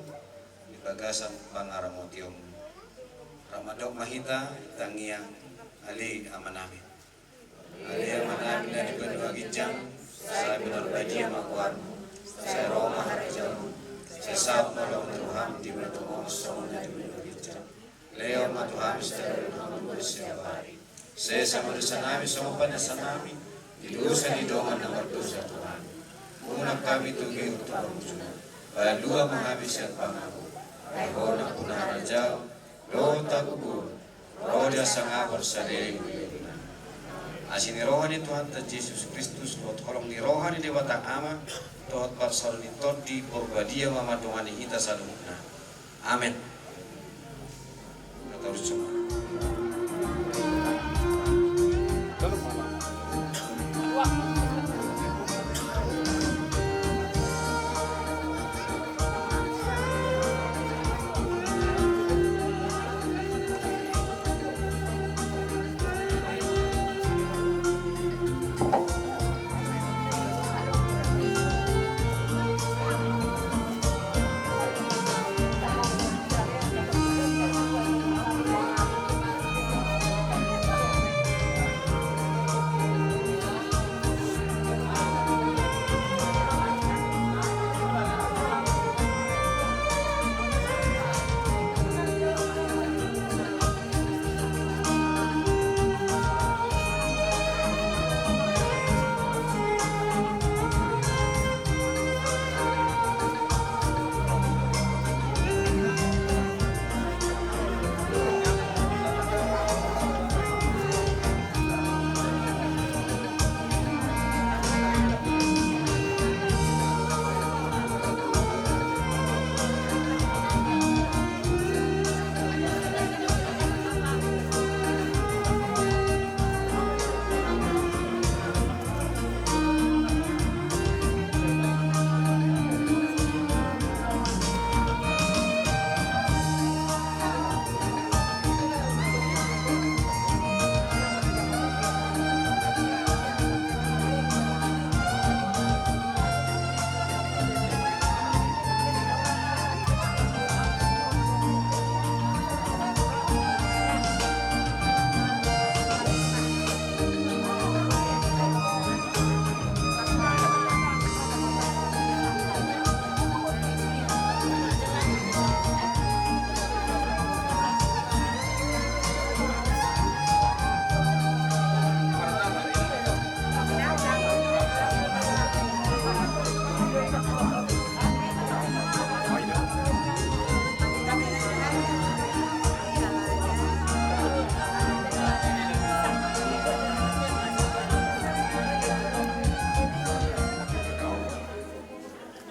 di bagasan pangaramotionMu. Rap mandok ma hita, tangiang. Ale Amanami. Ale Amanami na di banua ginjang, sai pinarbadia ma goarMu, sai ro ma harajaonMu, sai saut ma lomo ni rohaM di banua on songon na di banua ginjang. Lehon ma tu hami sadari on hangoluan siapari. Sesa ma dosanami songon panesanami di dosa ni dongan na mardosa tu hami. Unang hami togihon tu pangunjunan. Palua ma hami sian pangago. Ai Ho nampuna harajaon dohot hagogoon, ro di hasangapon saleleng ni lelengna. Asi ni roha ni Tuhanta Jesus Kristus dohot holong ni roha ni Debata Ama dohot parsaoran ni Tondi Porbadia ma mandongani hita saluhutna. Amen.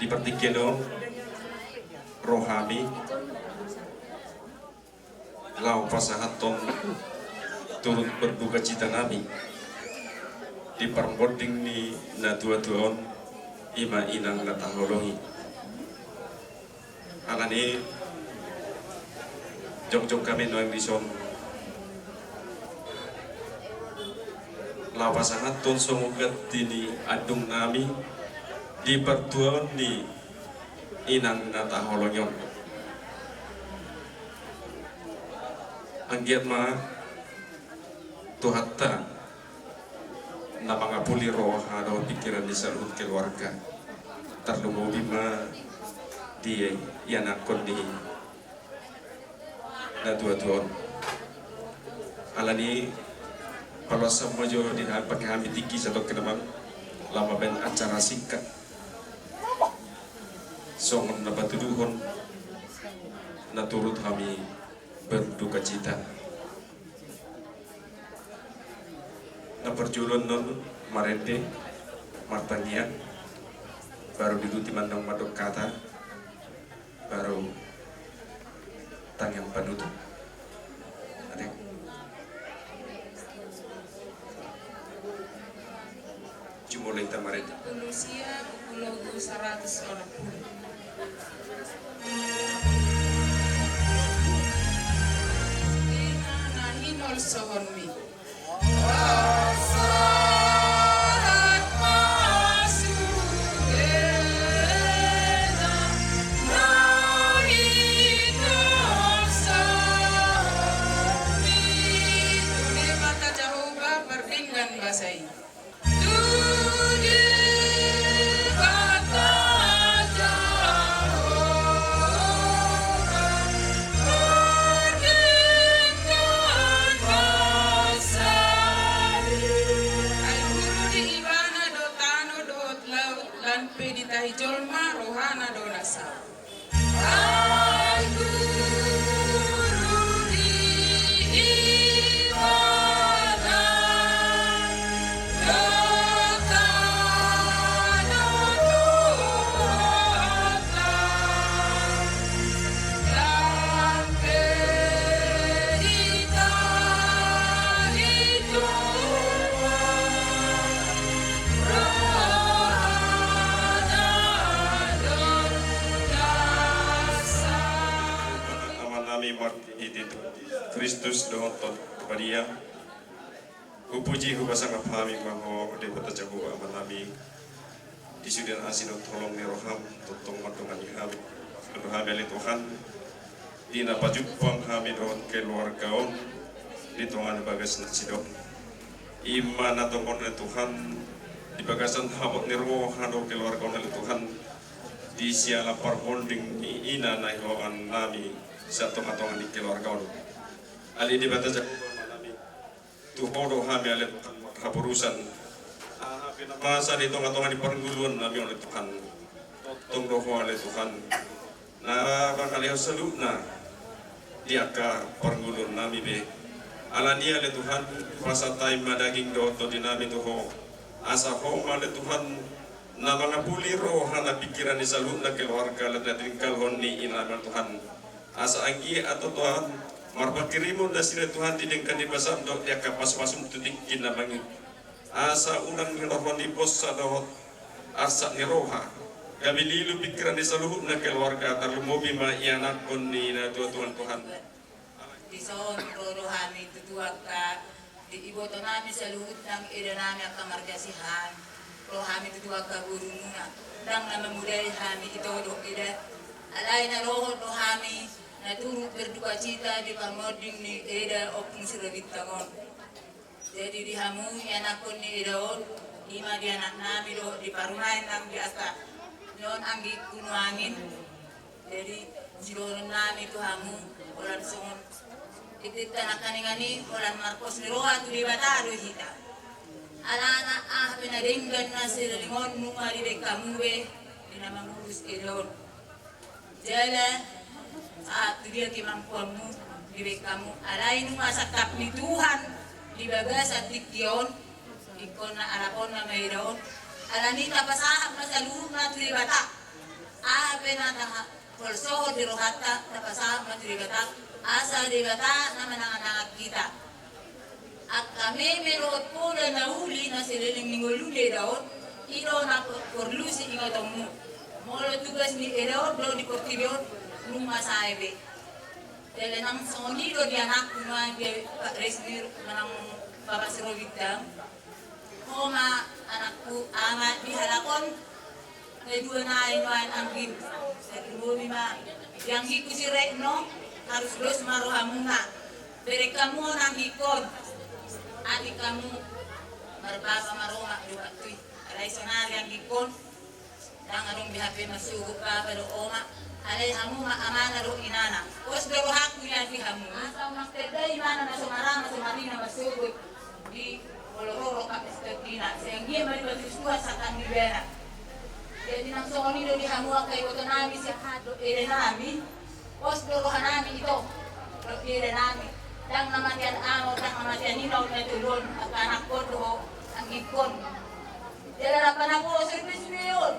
Di partingkian on ro hami laho pasahathon turut berduka cita nami di parponding ni natuatua on, i ma inang na tahaolohi. Alani i jongjong hami nuaeng dison laho pasahathon songon ganti ni andung nami di partuaon ni inang na tahaolohi on. Anggiat ma Tuhanta na mangapuli roha dohot pingkiran ni saluhut keluarga, tarlumobi ma di ianakhon ni natuatua on. Alani i paloashon ma jo di ha-, pake hami tingki sadok na mang, laho mambaen acara singkat songon na patuduhon na turut hami berduka cita. Na parjolo annon marende Martangiang, baru diuduti mandok mandok hata, baru tangiang panutup. Ate. Jumolo hita marende. Puluh sia, pukul logu saratus onom puluh. Ina na hinolsohonmi. Debata Jahowa pardenggan basa i. Ai guru di Ibana do tano dohot laut, lan pe ditahi jolma rohana do na saut. Amanami marhite Kristus dohot Tondi Badia, hupuji hupasangap hami ma Ho Debata Jahowa Amanami, di sude na asi dohot holong ni roham, tongtong mandongani hami. Dohot hami ale Tuhan, di na pajumpang hami dohot keluarga on di tonga ni bagas na sidok. I ma na tongon ale Tuhan, di bagasan habot ni roha do keluarga on ale Tuhan, di siala parmonding ni ina na hiloangnami sian tonga-tonga ni keluarga on. Ale Debata Jahowa Amanami, tu Ho do hami ale Tuhan haporusan. Aha pe na masa di tonga-tonga ni parngoluonnami ale Tuhan, tongtong do Ho ale Tuhan na mangalehon saluhutna di angka parngoluonnami be. Alani i ale Tuhan, pasahat hami ma daging dohot tondinami tu Ho, asa Ho ma ale Tuhan na mangapuli roha na pingkiran ni saluhutna keluarga na tininggalhon ni inanami ale Tuhan. Asa anggiat do Tuhan, marpanghirimon nasida Tuhan di denggan ni basam dohot di angka pasu-pasum tu tingki na mangihut. Asa unang ni roha ni bosa dohot arsak ni roha, gabe lilu pingkiran ni saluhutna keluarga, tarlumobi ma ianakhon ni natua-tua on Tuhan. Dison ro rohami tu angka di ibotonami saluhutna, edanami angka marga Siahaan. Rohami tu angka borumuna, ndang na mamodai hami ito dohot eda. Alai na rohot rohami na turut berdukacita di parmonding ni eda Ompung Sirobintang on. Jadi di hamu ianakhon ni eda on, i ma di anaknami dohot di parumaennami, di angka ni on anggingku Nuaeng. Jadi sidohononnami tu hamu, holan songon didok nangkaningan i, holan marpos ni roha tu Debata do hita. Alana aha pe na denggan na saleleng on nunga dibahen hamu be di na mangurus eda on. Jala sahat tu dia kemampuanmu dibahen hamu, alai nunga sangkap ni Tuhan di bagasan tingki on. Ingkon na alaponna ma eda on. Alani i tapasahat ma saluhutna tu Debata. Aha pe na taholsohon di rohanta, tapasahat ma tu Debata, asa Debata na manangan-nangan hita. Angka meme dohot poda na uli na saleleng ni ngolu ni eda on, i do na porlu siingotonmu. Molo tugas ni eda on do di portibi on, nunga sae be. Jala nang songon i do di anakku Nuaeng, di Pak Resnir manang Bapak Sirobintang. Ho ma anakku, ama, di halak on. Kedua nai Nuaeng anggim. Tarlumobi ma di anggingku si Retno, harus dos ma rohamuna. Bereng hamu on anggingkon. Atik hamu marbapa maromak do waktu i. Alai sonari anggingkon. Ndang adong be hape marsogot bapa dohot oma, alai hamu ma amana dohot inana. Pos do rohangku nian di hamu. Asa unang tanda imana na so marama so marina marsogot di molo rorok angka sitondina. Sai anggiat ma dipaturus Tuhan sangkap ni ibana. Jadi nang songon i do di hamu angka ibotonami, Siahaan dohot edanami. Pos do rohanami ito dohot di edanami. Ndang na mate ama, ndang na mate ina on na tolu on, angka anakkon dohot anggingkon. Jala rap na poso dope sude on.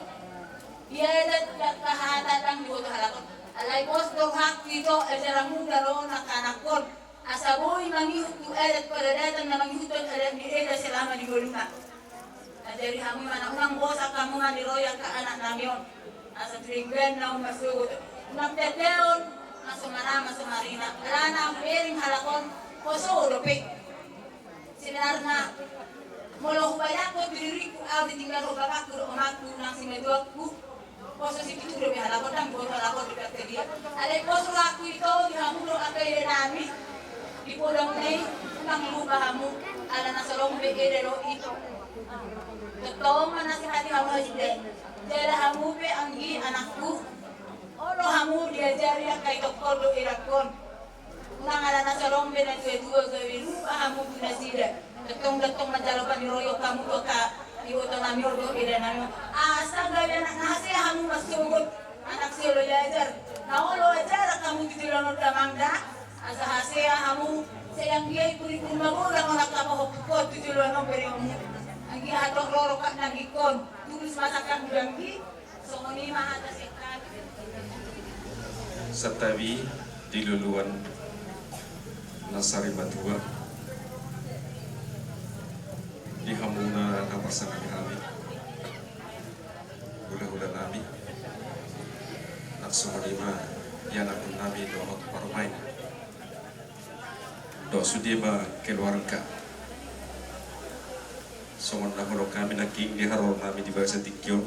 Ia eda jangka hata ndang diboto halak on. Alai pos do rohangku ito, eda ramu dalo na anakkon. Asa boi mangihut tu adat paradatan na mangihuthon adat ni eda selama di ngoluna. Ajari hamu ma na unang bosan hamu maniroi angka anak nami on. Asa tu denggan na umarsogot. Unang tendehon, na so marama so marina. Alana ahu bering halak on, poso dope. Sebenarna, molo hubayangkon tu diringku, ahu ditinggalhon bapakku dohot omakku nang simatuangku, poso situtu dope halak on, ndang diboto halak on dope angka dia. Alai pos rohangku ito di hamu dohot angka eda nami, di podang ni, unang lupa hamu, ala na so lombe eda do i. Tongtong manasihati hamu nasida. Jala hamu pe anggi anakku, olo hamu diajari angka itongkon dohot edangkon. Unang ala na so lombe na tuatua gabe lupa hamu tu nasida. Tongtong, tongtong manjalo paniroion hamu tu angka iboto nami on dohot eda nami on. Asa gabe anak na hasea hamu marsogot, anak siolo diajar. Na olo ajar hamu tu joloan on damang da. Asa hasea hamu, sai anggiat i purikur magodang on angka pahompu on tu joloan on bereonmu. Anggiat hatop rorok angka nanggikkon. Tulus ma sangkap di anggi. Santabi di loloan na sarimatua, di hamuna na marsangap hami, hulahula nami, nang songon i ma ianakkon nami dohot parumaen. Dohot sude ma keluarga. Songon na hudok hami nangkin di haroro nami di bagasan tingki on.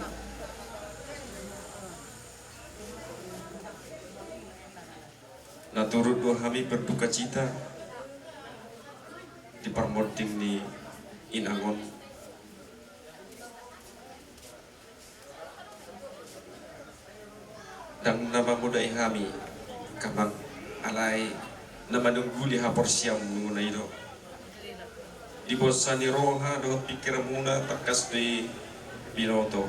Na turut do hami berdukacita di parmonding ni inang on. Ndang na mamodai hami, amang, alai na manungguli haporseaonmuna i do. Di bonsa ni roha dohot pingkiranmuna tangkas do i binoto.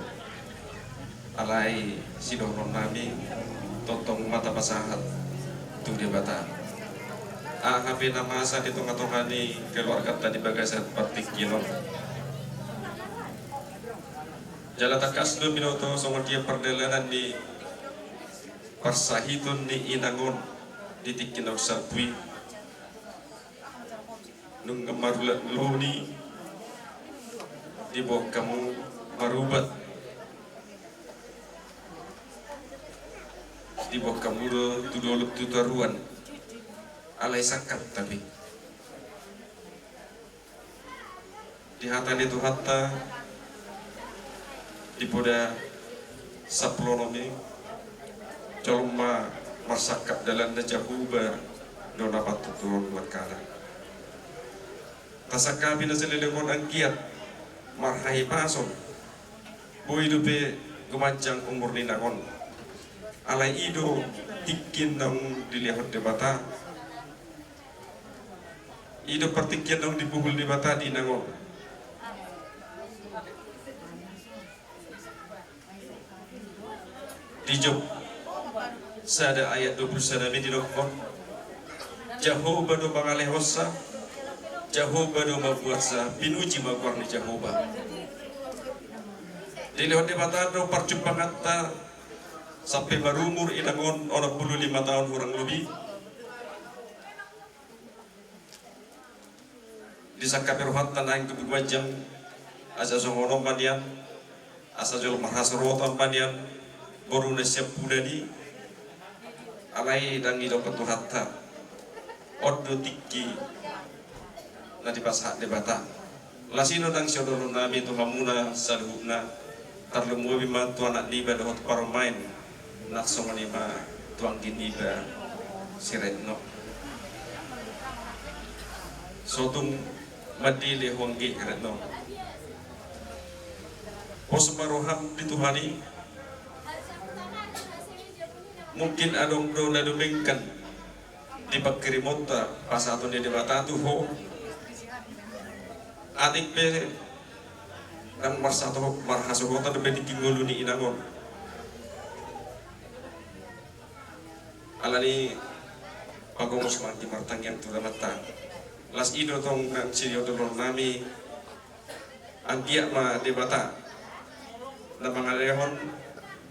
Alai sidohonon nami, tongtong ma tapasahat tu Debata. Aha pe na masa di tongatonga ni keluarganta di bagasan partingkian on. Jala tangkas do binoto songon dia pardalanan ni parsahiton ni inang on di tingki naung salpu i. Nunga marulat loni, diboan hamu marubat, diboan hamu do tu dolok tu toruan, alai sangkap tapi. Di hata ni Tuhanta, di poda sampulu onom i, jolma marsangkap dalanna Jahowa do na patutuhon langkana. Tasangkapi na saleleng on anggiat marhahipason, boi dope gumanjang umur ni inang on. Alai i do tingki naung dilehon Debata. I do partingkian naung dipuhul Debata di inang on. Di Job sada ayat dua pulu sada i didokkon, Jahowa do mangalehonsa, Jahowa do mambuatsa, pinuji ma goar ni Jahowa. Dilehon Debata do parjumpanganta sampe marumur inang on onom pulu lima taon hurang lobi. Disangkapi rohanta naeng gabe gumanjang, asa songon on ma nian, asa jolo marhasorotan ma nian, boru na siampudan i, alai ndang didokkon Tuhanta. On do tingki na dipasahat Debata. Laos i do nang sidohonon nami tu hamuna saluhutna, tarlumobi ma tu anak niba dohot parumaen, nang songon i ma tu anggi niba si Retno. Sotung mandele ho anggi Retno. Pos ma roham di Tuhan i. Mungkin adong do na dumenggan di pangkirimonta pasahaton ni Debata tu ho. Atik pe ndang marsato-, marhasorotan dope tingki ngolu ni inang on. Alani pagomos ma anggi martangiang tu Amanta. Laos i do tong nang sidohonon nami. Anggiat ma Debata na mangalehon,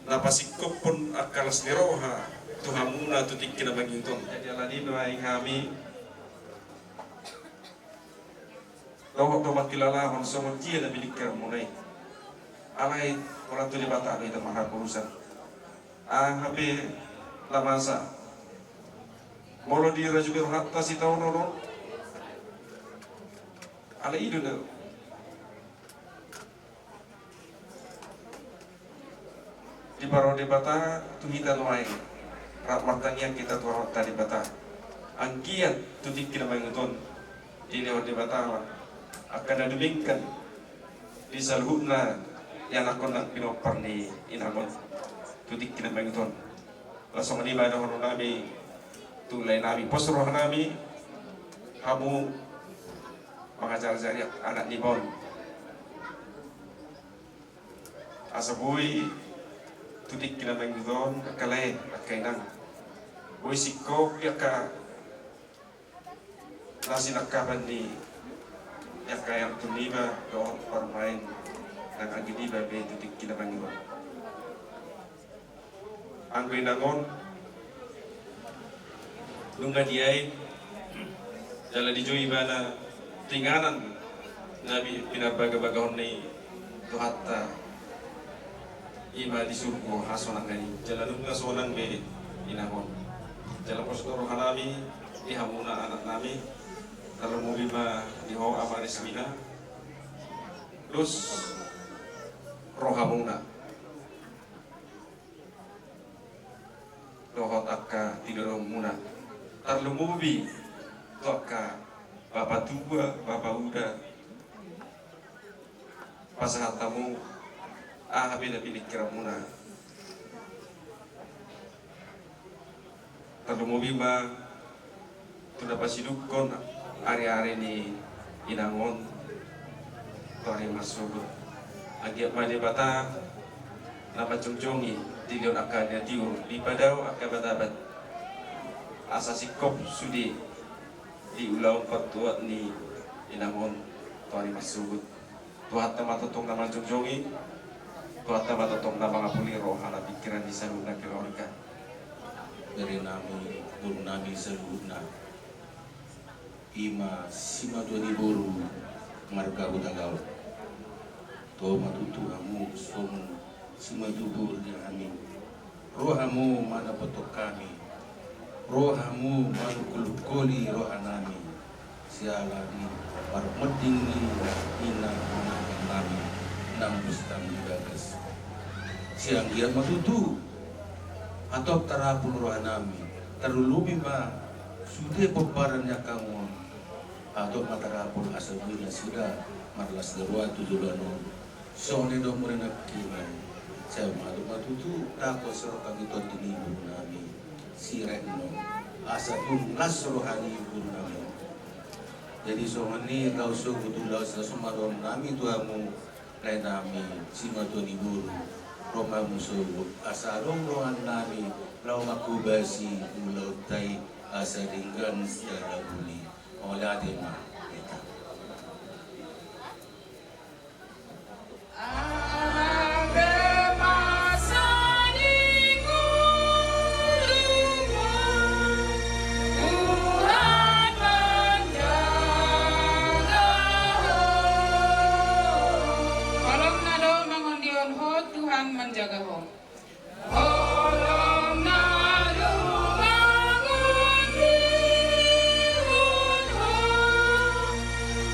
na pasingkophon angka las ni roha tu hamuna tu tingki na mangihut on. Jadi alani i ma i hami dohot do mangkilalahon songon dia na biningkiranmuna i. Alai holan tu Debata do hita marhaporusan. Aha pe na masa molo dirajumi rohanta sitaonon on, alai i do na diparorot Debata tu hita nuaeng, rap martangiang hita tu Amanta Debata. Anggiat tu tingki na mangihut on dilehon Debata ma angka na dumenggan di saluhutna ianakhon nang pinompar ni inang on tu tingki na mangihut on. Laos songon i ma dohononnami tu laenami, pos rohanami hamu mangajarajari anak niba on. Asa boi tu tingki na mangihut on angka lae, angka inang, boi singkop di angka na sinangkapan ni angka ayangkun niba dohot parumaen nang anggi niba be tu tingki na mangihut on. Anggo inang on nunga diain jala dijou ibana tu inganan na pinarbagabagahonna i Tuhanta, i ma di surgo hasonangan i, jala nunga sonang be inang on. Jala pos do rohanami di hamuna anaknami, tarlumobi ma di ho Ama Resmina, dos rohamuna dohot angka tinadinmuna, tarlumobi tu angka bapa tua, bapa uda, pasahat hamu aha pe na piningkiranmuna. Tarlumobi ma tu na pasidunghon ariari ni inang on tu ari marsogot. Anggiat ma Debata na manjongjongi dilehon angka na tiur, dipadao angka batabat, asa singkop sude di ulaon partuat ni inang on tu ari marsogot. Tuhanta ma tongtong na manjongjongi, Tuhanta ma tongtong na mangapuli roha nang pingkiran ni saluhutna keluarga. Bere nami, boru nami saluhutna, i ma simatua ni boru marga Hutagaol. Toho ma tutu hamu songon simatua boru ni hami. Ro hamu mandapothon hami, ro hamu manungkol-ungkoli rohanami, siala ni parmonding ni inang nami nang bustam di bagas. Sai anggiat ma tutu hatop tarapul rohanami, tarlumobi ma sude pomparan ni angka on, hatop ma tarapul asa boi nasida marlas ni roha tu joloan on. Songon i do muse nangkin, sai hatop ma tutu dapot sirongkap ni tondi ni boru nami si Retno, asa tung las roha ni boru nami. Jadi songon i, laos sogot tu laos las ma dohonon nami tu hamu lae nami simatua ni boru, ro ma hamu sogot asa adong roha nami laho manghobasi ulaonta i asa denggan siala buli. Mauliate ma. Holongna do mangondion ho, Tuhan manjaga ho. Holongna do mangondihon ho,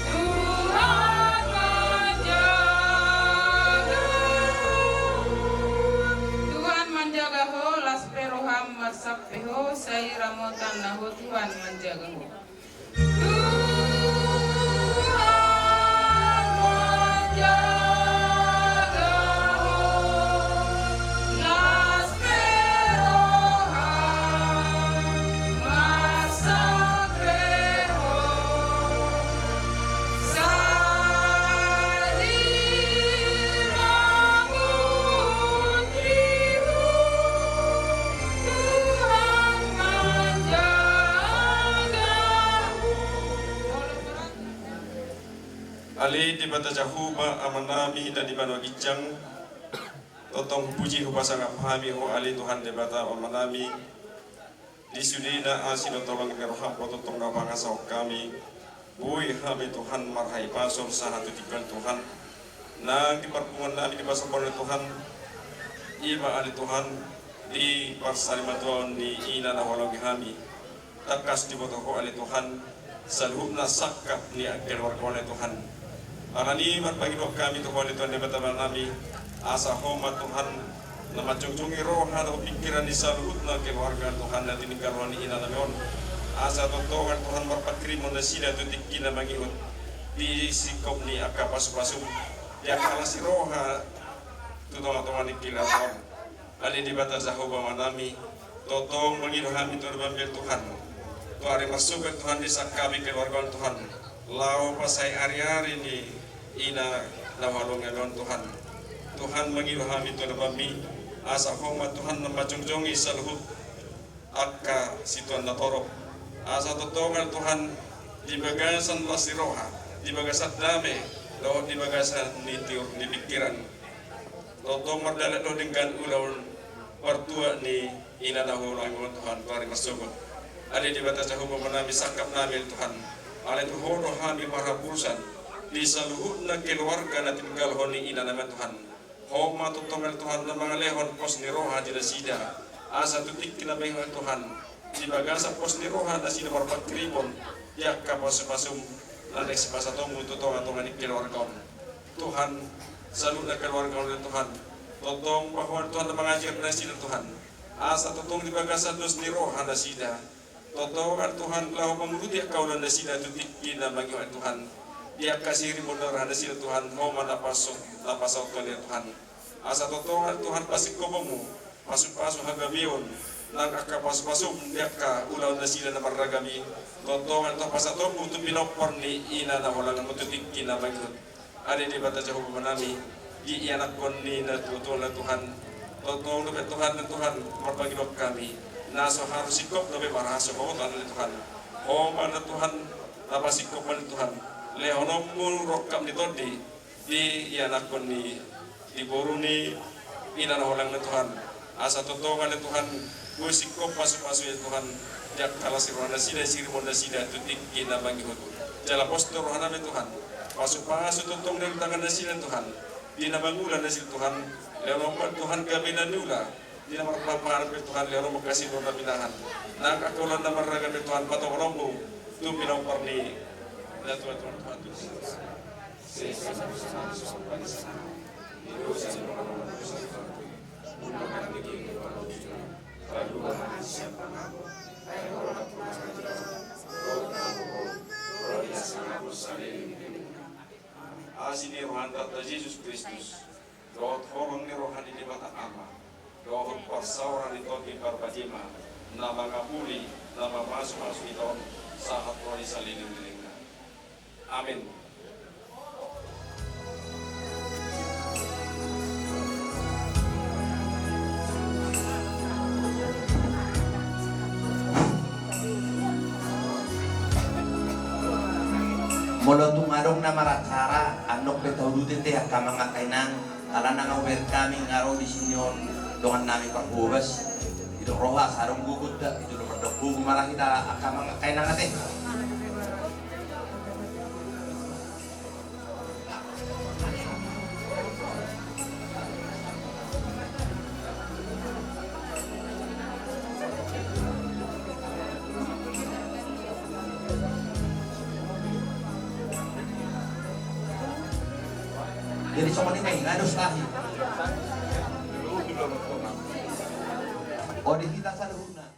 Tuhan manjaga ho. Tuhan manjaga ho, las pe roham, marsak pe ho, sai ramotan na ho, Tuhan manjaga ho. Tuhan manjaga ho, las pe roham, marsak pe ho, sai ramotan na ho, Tuhan manjaga ho. Ale Debata Jahowa, Amanami na di banua ginjang, Tongtong hupuji hupasangap hami Ho ale Tuhan Debata Amanami, di sudena asi dohot holong ni roham tongtong na pangasahon hami. Boi hami Tuhan marhahipason sahat tu tingki on Tuhan, nang di parpunguan nami di pasampor ni Tuhan, ima ale Tuhan, di parsarimatuaon ni ina na huhaholongi hami. Tangkas diboto Ho ale Tuhan saluhutna sangkap ni keluarga on ale Tuhan. Alani i marpangidoan hami tu Ho ale Tuhan Debata Amanami, asa Ho ma Tuhan na manjongjongi roha dohot pingkiran ni saluhutna keluarga Tuhan na tininggalhon ni ina nami on. Asa tongtong ale Tuhan marpanghirimon nasida tu tingki na mangihut di singkop ni angka pasupasum, di angka las ni roha tu tongatonga ni keluarga on. Ale Debata Jahowa Amanami, tongtong mangido hami tu Ho ale Tuhan, tu ari marsogot Tuhan disangkapi keluarga on Tuhan, laho pasai ariari ni ina na huhaholongi on Tuhan. Tuhan mangido hami tu Ho ale, asa Ho ma Tuhan na manjongjongi saluhut angka situan na torop. Asa tongtong ale Tuhan di bagasan las ni roha, di bagasan dame, dohot di bagasan ni tiur ni pingkiran, tongtong mardalan dohot denggan ulaon partuat ni ina na huhaholongi on Tuhan tu ari marsogot. Ale Debata Jahowa Amanami, sangkap nami ale Tuhan, alai tu Ho do hami marhaposan di saluhutna keluarga na tininggalhon ni ina nami Tuhan. Ho ma tongtong ale Tuhan na mangalehon pos ni roha di nasida, asa tu tingki na mangihut Tuhan, di bagasan pos ni roha nasida marpanghirimon di angka pasupasum na naeng sipasahatmu tu tongatonga ni keluarga on. Tuhan, saluhutna keluarga on ale Tuhan, tongtong ma Ho ale Tuhan na mangajar nasida Tuhan, asa tongtong di bagasan dos ni roha nasida tongtong ale Tuhan laho mangurupi angka ulaon nasida tu tingki na mangihut ale Tuhan. Di angka sihirimonhon roha nasida Tuhan, Ho ma na paso, na pasahathon ale Tuhan. Asa tongtong ale Tuhan pasingkoponmu pasupasu hagabeon nang angka pasupasum di angka ulaon nasida na marragam i, tongtong ale Tuhan pasahatonmu tu pinompar ni ina na huhaholonganmu tu tingki na mangihut. Ale Debata Jahowa Amanami, di ianakhon ni natuatua ale Tuhan, tongtong dope Tuhan, Tuhan marpangidoan hami, na so haru singkop dope marhasohotan ale Tuhan. Ho ma na Tuhan na pasingkop ale Tuhan, lehononmu rongkap ni tondi di ianakhon ni, di boru ni ina na huhaholongi ale Tuhan. Asa tongtong ale Tuhan, boi singkop pasupasu ale Tuhan di angka las ni roha nasida, sihirimonhon nasida tu tingki na mangihut. Jala pos do roha nami Tuhan, pasupasu tongtong di tangan nasida Tuhan, di na mangula nasida Tuhan, lehononmu Tuhan gabe na niula, di na marpangalaho ale Tuhan, lehononmu hasinur na pinahan nang angka ulaon na marragam ale Tuhan, patohononmu tu pinompar ni natuatua Tuhan. Asi ni roha ni Tuhanta Jesus Kristus, dohot holong ni roha ni Debata Ama, dohot parsaoran ni Tondi Parbadia, na mangapuli, na mamasumasu hita on sahat ro di saleleng ni lelengna. Amen. Molo tung adong na maracara, annon pe taudute te angka amang angka inang, alana nga hubereng hami nga ro di sini on dongan nami Parhobas. Didok roha asa adong gogonta, i do na mardok gogo ma hita angka amang angka inang ate. Jadi songon i ma i, nga dos tahi. O, di hita saluhutna.